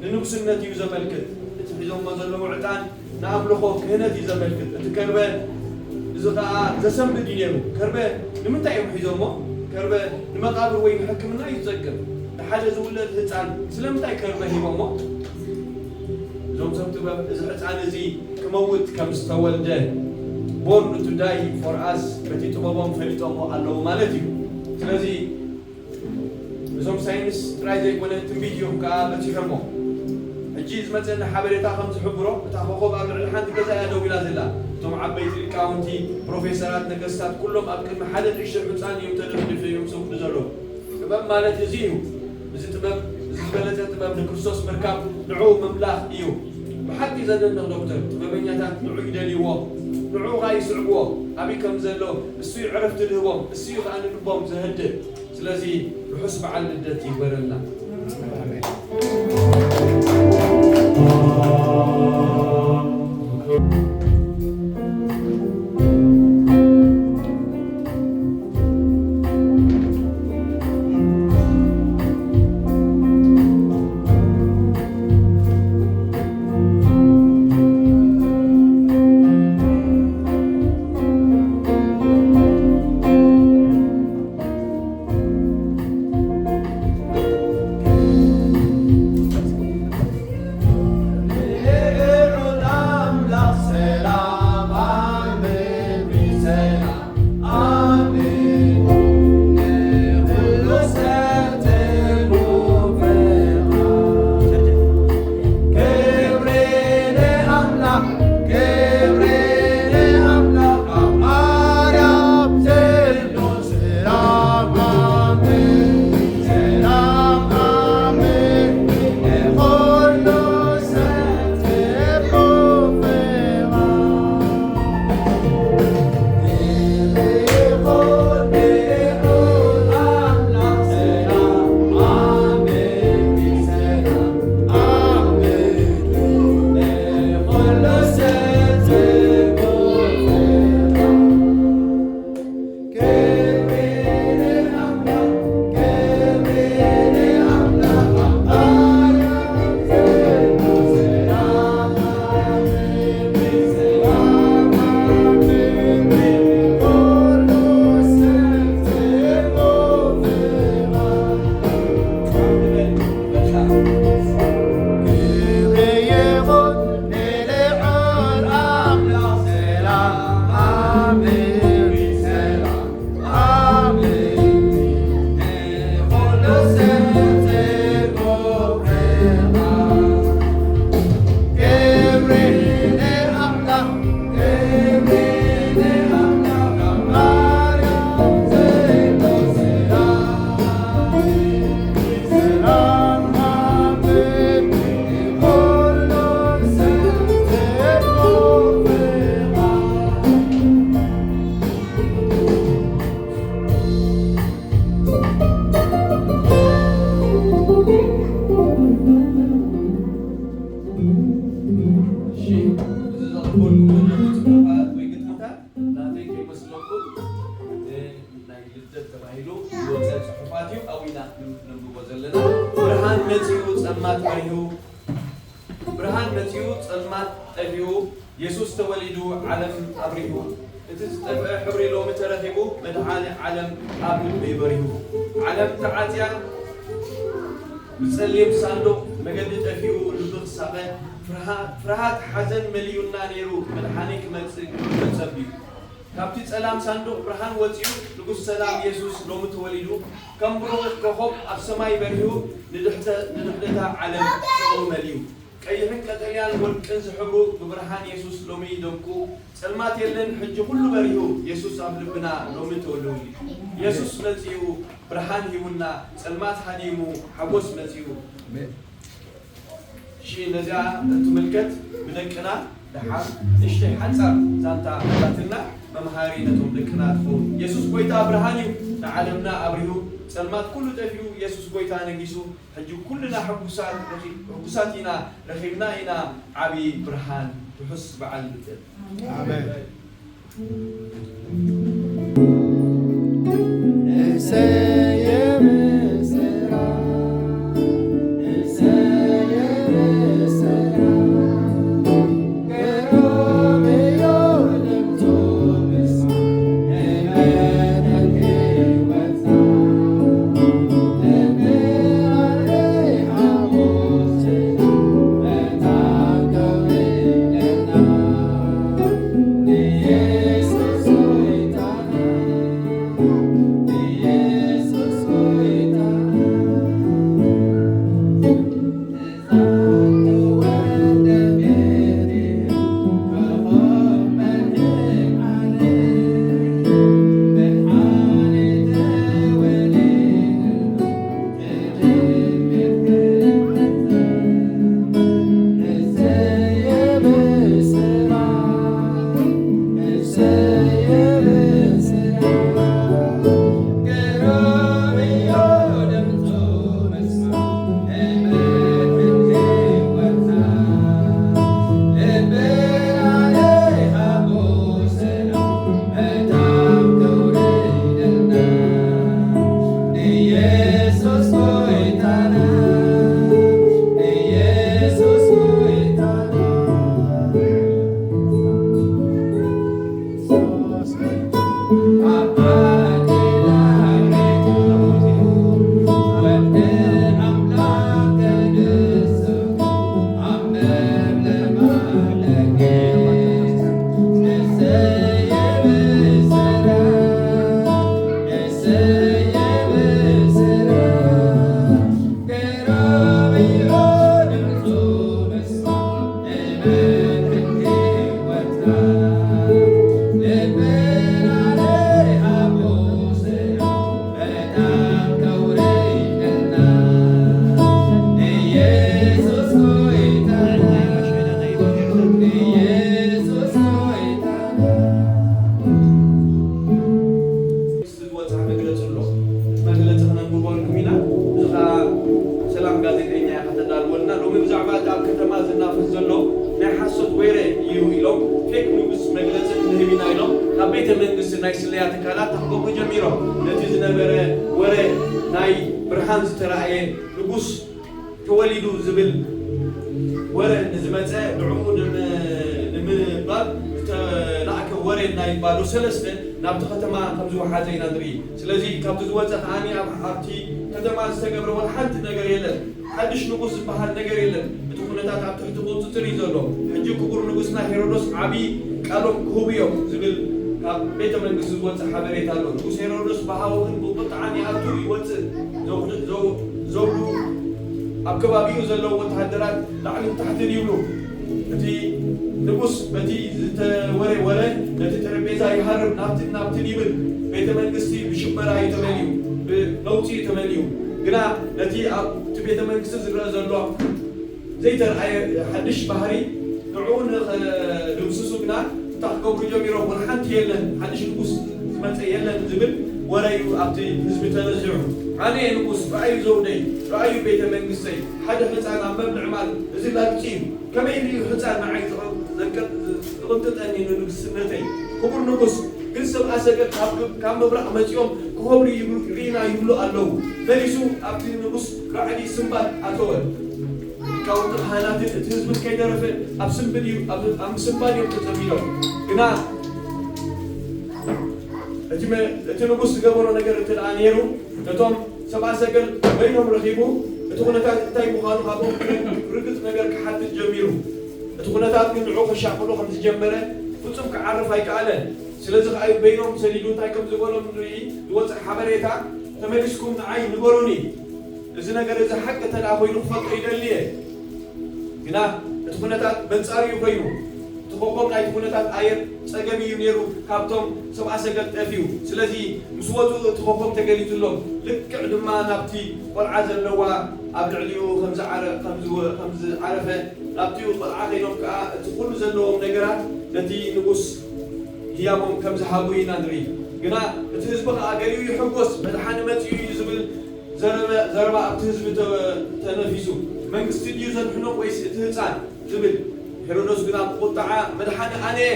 ንንጉስነት እዩ ዘመልክት፣ እቲ ሒዞሞ ዘለዉ ዕጣን ንኣምልኾ ክህነት እዩ ዘመልክት፣ እቲ ከርበ እዚ ኸኣ ዘሰንብድ እዩ ነይሩ። ከርበ ንምንታይ እዮም ሒዞሞ? ከርበ ንመቓብር ወይ ንሕክምና እዩ ዝጠቅም። ንሓደ ዝውለድ ህጻን ስለምንታይ ከርበ ሂቦሞ? እዞም ሰብ ጥበብ እዚ ህጻን እዚ ክመውት ከም ዝተወልደ፣ ቦርን ቱ ዳይ ፎር ኣስ፣ በቲ ጥበቦም ፈሊጦሞ ኣለዉ ማለት እዩ። ስለዚ እዞም ሳይንስ ጥራይ ዘይኮነ ትንቢት እዮም ከኣ በጺሖሞ። ሕጂ ዝመጸኒ ሓበሬታ ከም ዝሕብሮ እታ ኮኾብ ኣብ ልዕሊ ሓንቲ ገዛ እያ ደው ኢላ ዘላ። እቶም ዓበይቲ ሊቃውንቲ፣ ፕሮፌሰራት፣ ነገስታት ኩሎም ኣብ ቅድሚ ሓደ ንእሽቶ ሕጻን እዮም ተደፍዲፎም ዝሰግዱ ዘለዉ። ጥበብ ማለት እዚ እዩ። እዚ ጥበብ፣ እዚ ዝበለጸ ጥበብ ንክርስቶስ ምርካብ፣ ንዕኡ ምምላኽ እዩ። ብሓቂ ዘደንቕ ዶክተር፣ ጥበበኛታት ንዑ ይደልይዎ፣ ንዕኡ ኸኣ ይስዕብዎ። ኣበይ ከም ዘሎ እሱ እዩ ዕረፍቲ ዝህቦም፣ እሱ እዩ ኸኣ ንልቦም ዘህድእ። ስለዚ ርሑስ በዓል ልደት ይግበረልና። ዩ ጸልማት ጠፊኡ፣ የሱስ ተወሊዱ፣ ዓለም ኣብሪሁ። እቲ ዝጠፍአ ሕብሪ ሎሚ ተረኺቡ፣ መድሓኒ ዓለም ኣብ ልበይ በሪሁ። ዓለም ተዓጽያ ብጸሊም ሳንዱቕ፣ መገዲ ጠፊኡ፣ ልቢ ክሳቐ፣ ፍርሃ-፣ ፍርሃት ሓዘን መሊኡና ነይሩ፣ መድሓኒ ክመጽእ ክብል ተጸብዩ። ካብቲ ጸላም ሳንዱቕ ብርሃን ወጺኡ፣ ንጉስ ሰላም የሱስ ሎሚ ተወሊዱ፣ ከም ብሩቕ ኮኾብ ኣብ ሰማይ በሪሁ፣ ንድሕተ-፣ ንድሕደታ ዓለም ፍቕሩ መሊኡ። ቀይሕን ቀጠልያን ወርቅን ዝሕብሩ ብብርሃን የሱስ ሎሚ ይደምቁ። ጸልማት የለን ሕጂ ኩሉ በሪሁ፣ የሱስ ኣብ ልብና ሎሚ ተወልዱ። የሱስ መጺኡ ብርሃን ሂቡና፣ ጸልማት ሃዲሙ ሓጎስ መጺኡ። እሺ፣ ነዚኣ እትምልከት ብደቅና ደሓር ንእሽተይ ሓጻር ዛንታ ኣላትና መምሃሪ ነቶም ደቅና ትኸውን። የሱስ ጎይታ ብርሃን እዩ፣ ንዓለምና ኣብሪሁ። ጸልማት ኩሉ ጠፊኡ፣ የሱስ ጎይታ ነጊሱ። ሕጂ ኩልና ሕጉሳት ረኺ-፣ ሕጉሳት ኢና፣ ረኺብና ኢና ዓቢ ብርሃን። ርሑስ በዓል ልደት። ኣሜን። እሰየ ብስራት፣ እሰየ ብስራት፣ ገሮም እዮም ድምፁ ምስማዕ፣ ንመድሓን ህይወትና። ልብና ዘይሓጎስ መታን ከውርደና፣ ንየሱስ ጎይታና። ዝወፅኣ መግለፂ ኣሎ። እቲ መግለፂ ክነንብበልኩም ኢና። እዚ ኸዓ ሰላም ጋዜጠኛ ኢኻ ተዳልወልና። ሎሚ ብዛዕባ እቲ ኣብ ከተማ ዝናፈስ ዘሎ ናይ ሓሶት ወረ እዩ ኢሎም፣ ፌክ ኒውስ መግለፂ ክንህብ ኢና ኢሎም፣ ካብ ቤተ መንግስቲ ናይ ስለያ ትካላት ክገብሩ ጀሚሮም። ነቲ ዝነበረ ወረ ናይ ብርሃን ዝተራእየ ንጉስ ተወሊዱ ዝብል ወረ ንዝመፀ ንዕኡ ንም-፣ ንምባል ዝተላእከ ወረ ናይ ባዶ ሰለስተ ናብቲ ከተማ ከም ዝወሓዘ ኢና ንርኢ። ስለዚ ካብቲ ዝወፀ ከዓኒ ኣብ፣ ኣብቲ ከተማ ዝተገብረ ወላ ሓንቲ ነገር የለን። ሓድሽ ንጉስ ዝበሃል ነገር የለን። እቲ ኩነታት ኣብ ትሕቲ ቁፅፅር እዩ ዘሎ። ሕጂ ክቡር ንጉስና ሄሮዶስ ዓብዪ ቃሎም ክህቡ እዮም ዝብል ካብ ቤተ መንግስቲ ዝወፀ ሓበሬታ ኣሎ። ንጉስ ሄሮዶስ ብሃወኽን ብቁጥዓን ይኣቱ ይወፅእ። ዘውድ-፣ ዘው-፣ ዘውዱ ኣብ ከባቢኡ ዘለዉ ወተሃደራት ላዕልን ታሕትን ይብሉ። እቲ ንጉስ በቲ ዝተወረ ወረ ነቲ ጠረጴዛ ይሃርም፣ ናብትን ናብትን ይብል። ቤተ መንግስቲ ብሽበራ እዩ ተመሊኡ፣ ብነውጺ እዩ ተመሊኡ። ግና ነቲ ኣብቲ ቤተ መንግስቲ ዝረአ ዘሎ ዘይተርኣየ ሓድሽ ባህሪ ንዕኡ ንኸድምስሱ ግና እንታይ ክገብሩ ጀሚሮም? ወላ ሓንቲ የለን፣ ሓድሽ ንጉስ ዝመጸ የለን ዝብል ወረ እዩ ኣብቲ ህዝቢ ተነዚዑ። ኣነ እየ ንጉስ፣ ረኣዩ ዘውደይ፣ ረኣዩ ቤተ መንግስተይ፣ ሓደ ህጻን ኣብ መብልዕ ማል፣ እዚ ላግጺ እዩ። ከመይ ኢሉ እዩ ህጻን ንዓይ ዝቕ-፣ ዘንቀጥ-፣ ዝቕንጥጠኒ ንንግስነተይ? ክቡር ንጉስ፣ ግን ሰብኣ ሰገል ካብ፣ ካብ ምብራቕ መጺኦም ክኸብሩ ይብሉ፣ ርኢና ይብሉ ኣለዉ። መሊሱ ኣብቲ ንጉስ ራዕዲ ስምባል ኣተወ። ሊቃውንቲ ካህናትን እቲ ህዝብን ከይደረፈ ኣብ ስንብድ እዩ፣ ኣብ፣ ኣብ ምስንባድ እዮም ተጸሚዶም። ግና እቲ መ-፣ እቲ ንጉስ ዝገበሮ ነገር እንተ ደኣ ነይሩ፣ ነቶም ሰብኣ ሰገል በይኖም ረኺቡ፣ እቲ ኩነታት እንታይ ምዃኑ ካብኦም ርግጽ ነገር ክሓትት ጀሚሩ። እቲ ኩነታት ግን ንዕኡ ከሻቕሎ ከም ዝጀመረ ፍጹም ክዓርፍ ኣይከኣለን። ስለዚ ከኣ እዩ በይኖም ሰዲዱ እንታይ ከም ዝበሎም ንርኢ። ዝወጽእ ሓበሬታ፣ "ተመሊስኩም ንዓይ ንገሩኒ። እዚ ነገር እዚ ሓቂ እንተ ደኣ ኮይኑ ክፈልጦ ይደሊ እየ።" ግና እቲ ኩነታት በንጻሩ እዩ ኮይኑ። እቲ ኮኾብ ናይቲ ኩነታት ኣየር ጸገም እዩ ነይሩ፣ ካብቶም ሰብኣ ሰገል ጠፊኡ። ስለዚ ምስ ወጹ እቲ ኮኾብ ተገሊጹሎም። ልክዕ ድማ ናብቲ ቆልዓ ዘለዋ ኣብ ልዕሊኡ ከም ዝዓረ-፣ ከም ዝወ-፣ ከም ዝዓረፈ፣ ናብቲ ቆልዓ ከይዶም ከኣ እቲ ኩሉ ዘለዎም ነገራት ነቲ ንጉስ ህያቦም ከም ዝሃቡ ኢና ንርኢ። ግና እቲ ህዝቢ ከኣ ገሊኡ ይሕጎስ፣ "መድሓኒ መጺኡ እዩ" ዝብል ዘረበ-፣ ዘረባ ኣብቲ ህዝቢ ተ-፣ ተነፊሱ። "መንግስቲ ድዩ ዘድሕኖም ወይስ እቲ ህጻን?" ዝብል። ሄሮዶስ ግና ብቁጥዓ፣ "መድሓኒ ኣነ እየ፣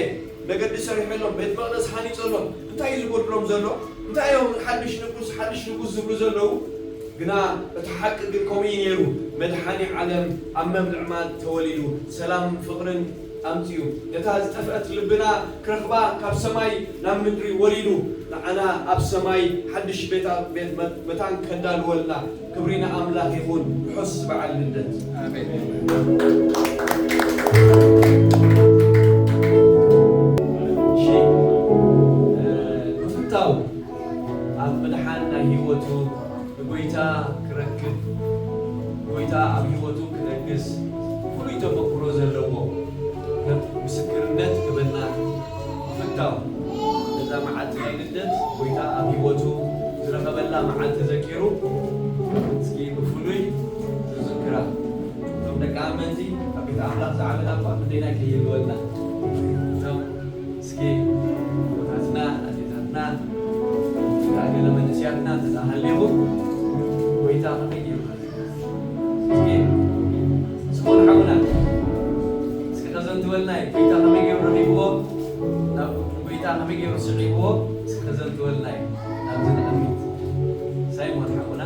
መገዲ ሰሪሐሎም፣ ቤት መቕደስ ሃኒጸሎም፣ እንታይ እዩ ዝጎድሎም ዘሎ? እንታይ እዮም ሓድሽ ንጉስ፣ ሓድሽ ንጉስ ዝብሉ ዘለዉ?" ግና እቲ ሓቂ ግን ከምኡ እዩ ነይሩ። መድሓኒ ዓለም ኣብ መብልዕ ማል ተወሊዱ፣ ሰላምን ፍቕርን ኣምጺኡ። ነታ ዝጠፍአት ልብና ክረኽባ ካብ ሰማይ ናብ ምድሪ ወሪዱ፣ ንዓና ኣብ ሰማይ ሓድሽ ቤታ-፣ ቤት መ-፣ መታን ከዳልወልና። ክብሪ ንኣምላኽ ይኹን። ርሑስ በዓል ልደት። ኣሜን። እሺ፣ እ፣ ምፍታው ኣብ ምድሓን ናይ ህይወቱ ንጎይታ ክረክብ፣ ጎይታ ኣብ ህይወቱ ክነግስ ፍሉይ ተመክሮ ዘለዎ ከም ምስክርነት ክህበና ምፍታው። ነዛ መዓልቲ ናይ ልደት ጎይታ ኣብ ህይወቱ ዝረኸበላ መዓልቲ ዘኪሩ፣ እስኪ ብፍሉይ ዝዝክራ። እቶም ደቂ ኣመንቲ ኣብ ቤት ኣምላኽ ዝዓበና እኳ ክንደይና ከይህልወልና። እቶም እስኪ ኣቦታትና፣ ኣዴታትና፣ ገለ መንእስያትና እንተ ደኣ ሃልይኹም፣ ጎይታ ከመይ ገይሩ ረኺቡ? እስኪ ስምኦን ሓውና፣ እስኪ ከዘንትወልና እዩ። ጎይታ ከመይ ገይሩ ረኺብዎ? ናብ ጎይታ ከመይ ገይሩ ስዒብዎ? እስኪ ከዘንትወልና እዩ። ናብዚ ንቕድሚት። ሳይሞን ሓውና።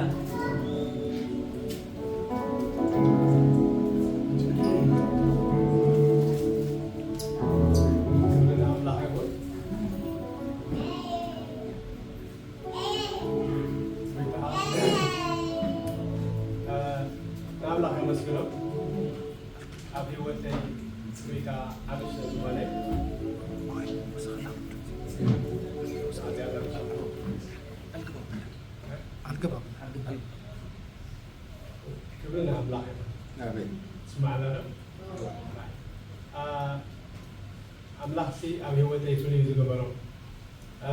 ክብሪ ንኣምላኽ ይኹን። ንኣምላኽ የመስግኖ። ኣብ ህይወተይ ጎይታ ዓቢ ስለ ዝኾነ፣ ኣልገባም። ክብሪ ንኣምላኽ ይኹን። ኣሜን። ስማዕና ዶ? አ፣ ኣምላኽሲ ኣብ ህይወተይ ፍሉይ ዝገበሮ፣ አ፣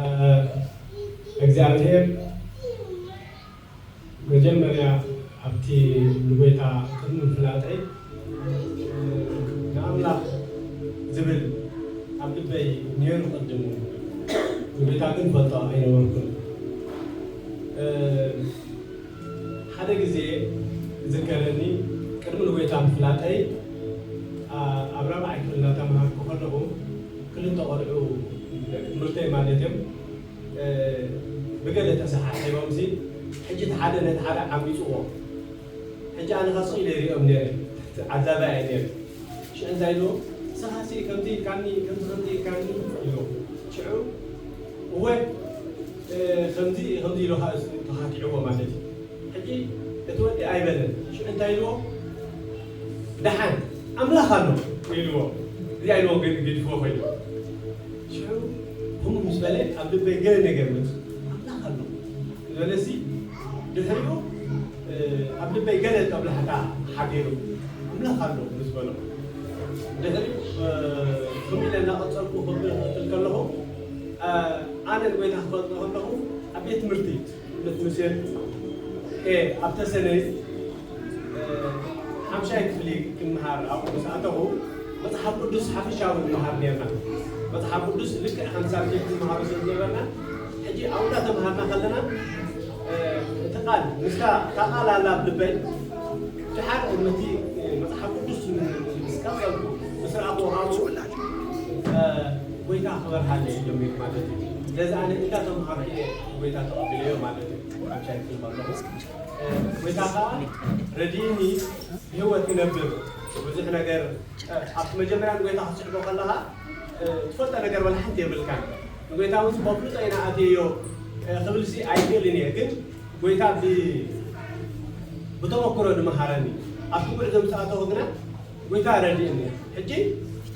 እግዚኣብሔር መጀመርያ ኣብቲ ንጎይታ ቅድሚ ምፍላጠይ ንኣምላኽ ዝብል ኣብ ልበይ ነይሩ ቅድም። ንጎይታ ግን ፈልጦ ኣይነበርኩን። እ፣ ሓደ ግዜ ዝከረኒ፣ ቅድሚ ንጎይታ ምፍላጠይ፣ ኣ-፣ ኣብ ራብዓይ ክፍሊ እናተምሃርኩ ከለኹ፣ ክልተ ቆልዑ፣ ደቂ ትምህርተይ ማለት እዮም፣ እ፣ ብገለ ተሰሓሒቦምሲ፣ ሕጂ እቲ ሓደ ነቲ ሓደ ዓሚጽዎ። ሕጂ ኣነ ኸዓ ስቕ ኢለ ይሪኦም ነይረ፣ ትሕቲ ዓዛባይ እየ ነይረ። ሽዑ እንታይ ኢልዎ? "ንስኻሲ ከምዚ ኢልካኒ፣ ከምዚ ከምዚ ኢልካኒ" ኢልዎ። ሽዑ፣ "እወ፣ እ፣ ከምዚ፣ ከምዚ" ኢሉ ኸዓ እሱ ተኻቲዕዎ ማለት እዩ። ሕጂ እቲ ወዲ ኣይበለን። ሽዑ እንታይ ኢልዎ? "ደሓን ኣምላኽ ኣሎ" ኢልዎ። እዚኣ ኢልዎ ግን ግድፍዎ ኮይኑ። ሽዑ ከምኡ ምስ በለ ኣብ ልበይ ገለ ነገር መጽእ። ኣምላኽ ኣሎ ዝበለሲ ድሕሪኡ፣ እ፣ ኣብ ልበይ ገለ ጦብላሕታ ሓዲሩ። ኣምላኽ ኣሎ ምስ በሎ። ድሕሪኡ፣ እ፣ ከምኡ ኢለ እናቐጸልኩ ክብል እኽእል ከለኹ፣ እ፣ ኣነ ንጎይታ ክፈልጦ ከለኹ ኣብ ቤት ትምህርቲ ትምህርት ሚኒስቴር፣ ኤ፣ ኣብ ተሰነይ፣ እ፣ ሓምሻይ ክፍሊ ክምሃር ኣብኡ ምስ ኣተኹ፣ መጽሓፍ ቅዱስ ሓፈሻዊ ንመሃር ኔርና። መጽሓፍ ቅዱስ ልክዕ ከም ሳብጀክት ንመሃሮ ስለ ዝነበርና፣ ሕጂ ኣብኡ እንዳተምሃርና ከለና፣ እ፣ እቲ ቃል፣ ምስታ፣ እታ ቃል ኣላ ኣብ ልበይ። ደሓር ነቲ፣ እ፣ መጽሓፍ ቅዱስ ምስ ቀጸልኩ፣ ምስ ረኣኽዎ ካብኡ፣ እ፣ ጎይታ ክበርሃለይ ጀሚሩ ማለት እዩ። ስለዚ ኣነ እንዳተምሃርኩ እየ ጎይታ ተቐቢለዮ ማለት እዩ። ኣብ ሻይ ክፍሊ ከለኹ። ጎይታ ከዓ ረድእኒ ብህይወት ክነብር ብዙሕ ነገር ኣብቲ መጀመርያ ንጎይታ ክትስዕቦ ከለኻ ትፈልጦ ነገር ወላ ሓንቲ የብልካን። ንጎይታ እውን በፍልጦ ኢና ኣትየዮ ክብልሲ ኣይክእልን እየ፣ ግን ጎይታ ብተመክሮ ድመሃረኒ ኣብቲ ጉዕዞ ምስ ኣተኹ ግና ጎይታ ረድእኒ። ሕጂ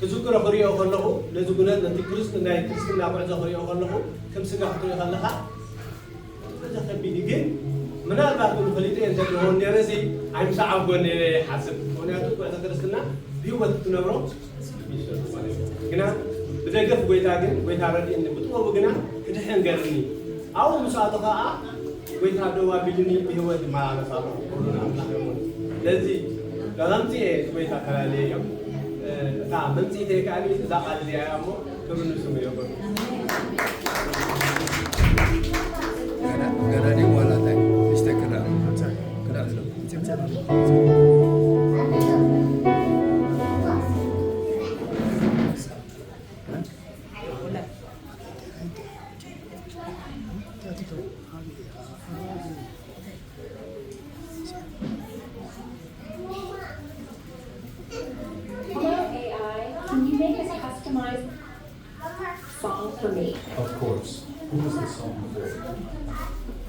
ክዝክሮ ክሪኦ ከለኹ ነዚ ጉነት ነቲ ክርስት ናይ ክርስትና ጉዕዞ ክሪኦ ከለኹ ከም ስጋ ክትሪኦ ከለኻ ዘኸቢድ እዩ። ግን ምናልባት እውን ፈሊጠ እንተለሆን ነረሲ ኣይምሰዓብጎን ነረ ይሓስብ። ምክንያቱ ጉዕዞ ክርስትና ብህይወት ክትነብሮ ግና ብደገፍ ጎይታ ግን ጎይታ ረድእኒ ብጥበቡ ግና ክድሕን ገርኒ። ኣብኡ ምስ ኣቶ ከዓ ጎይታ ደው ኣቢልኒ ብህይወት ይመላለስ ኣሎ። ክብሩ ንኣምላኽ ይኹን። ስለዚ ብኸምዚ እየ ጎይታ ተላለየ እዮም። እታ መንጽኢተይ ከኣ እዛ ቃል እዚኣ እያ እሞ ክብሪ ንስሙ ይኹን። ገዳዲ ዋላ እንታይ ንሽተ ክዳ ክዳ Hello A I, can you make a customized song for me? Of course. Who was the song for?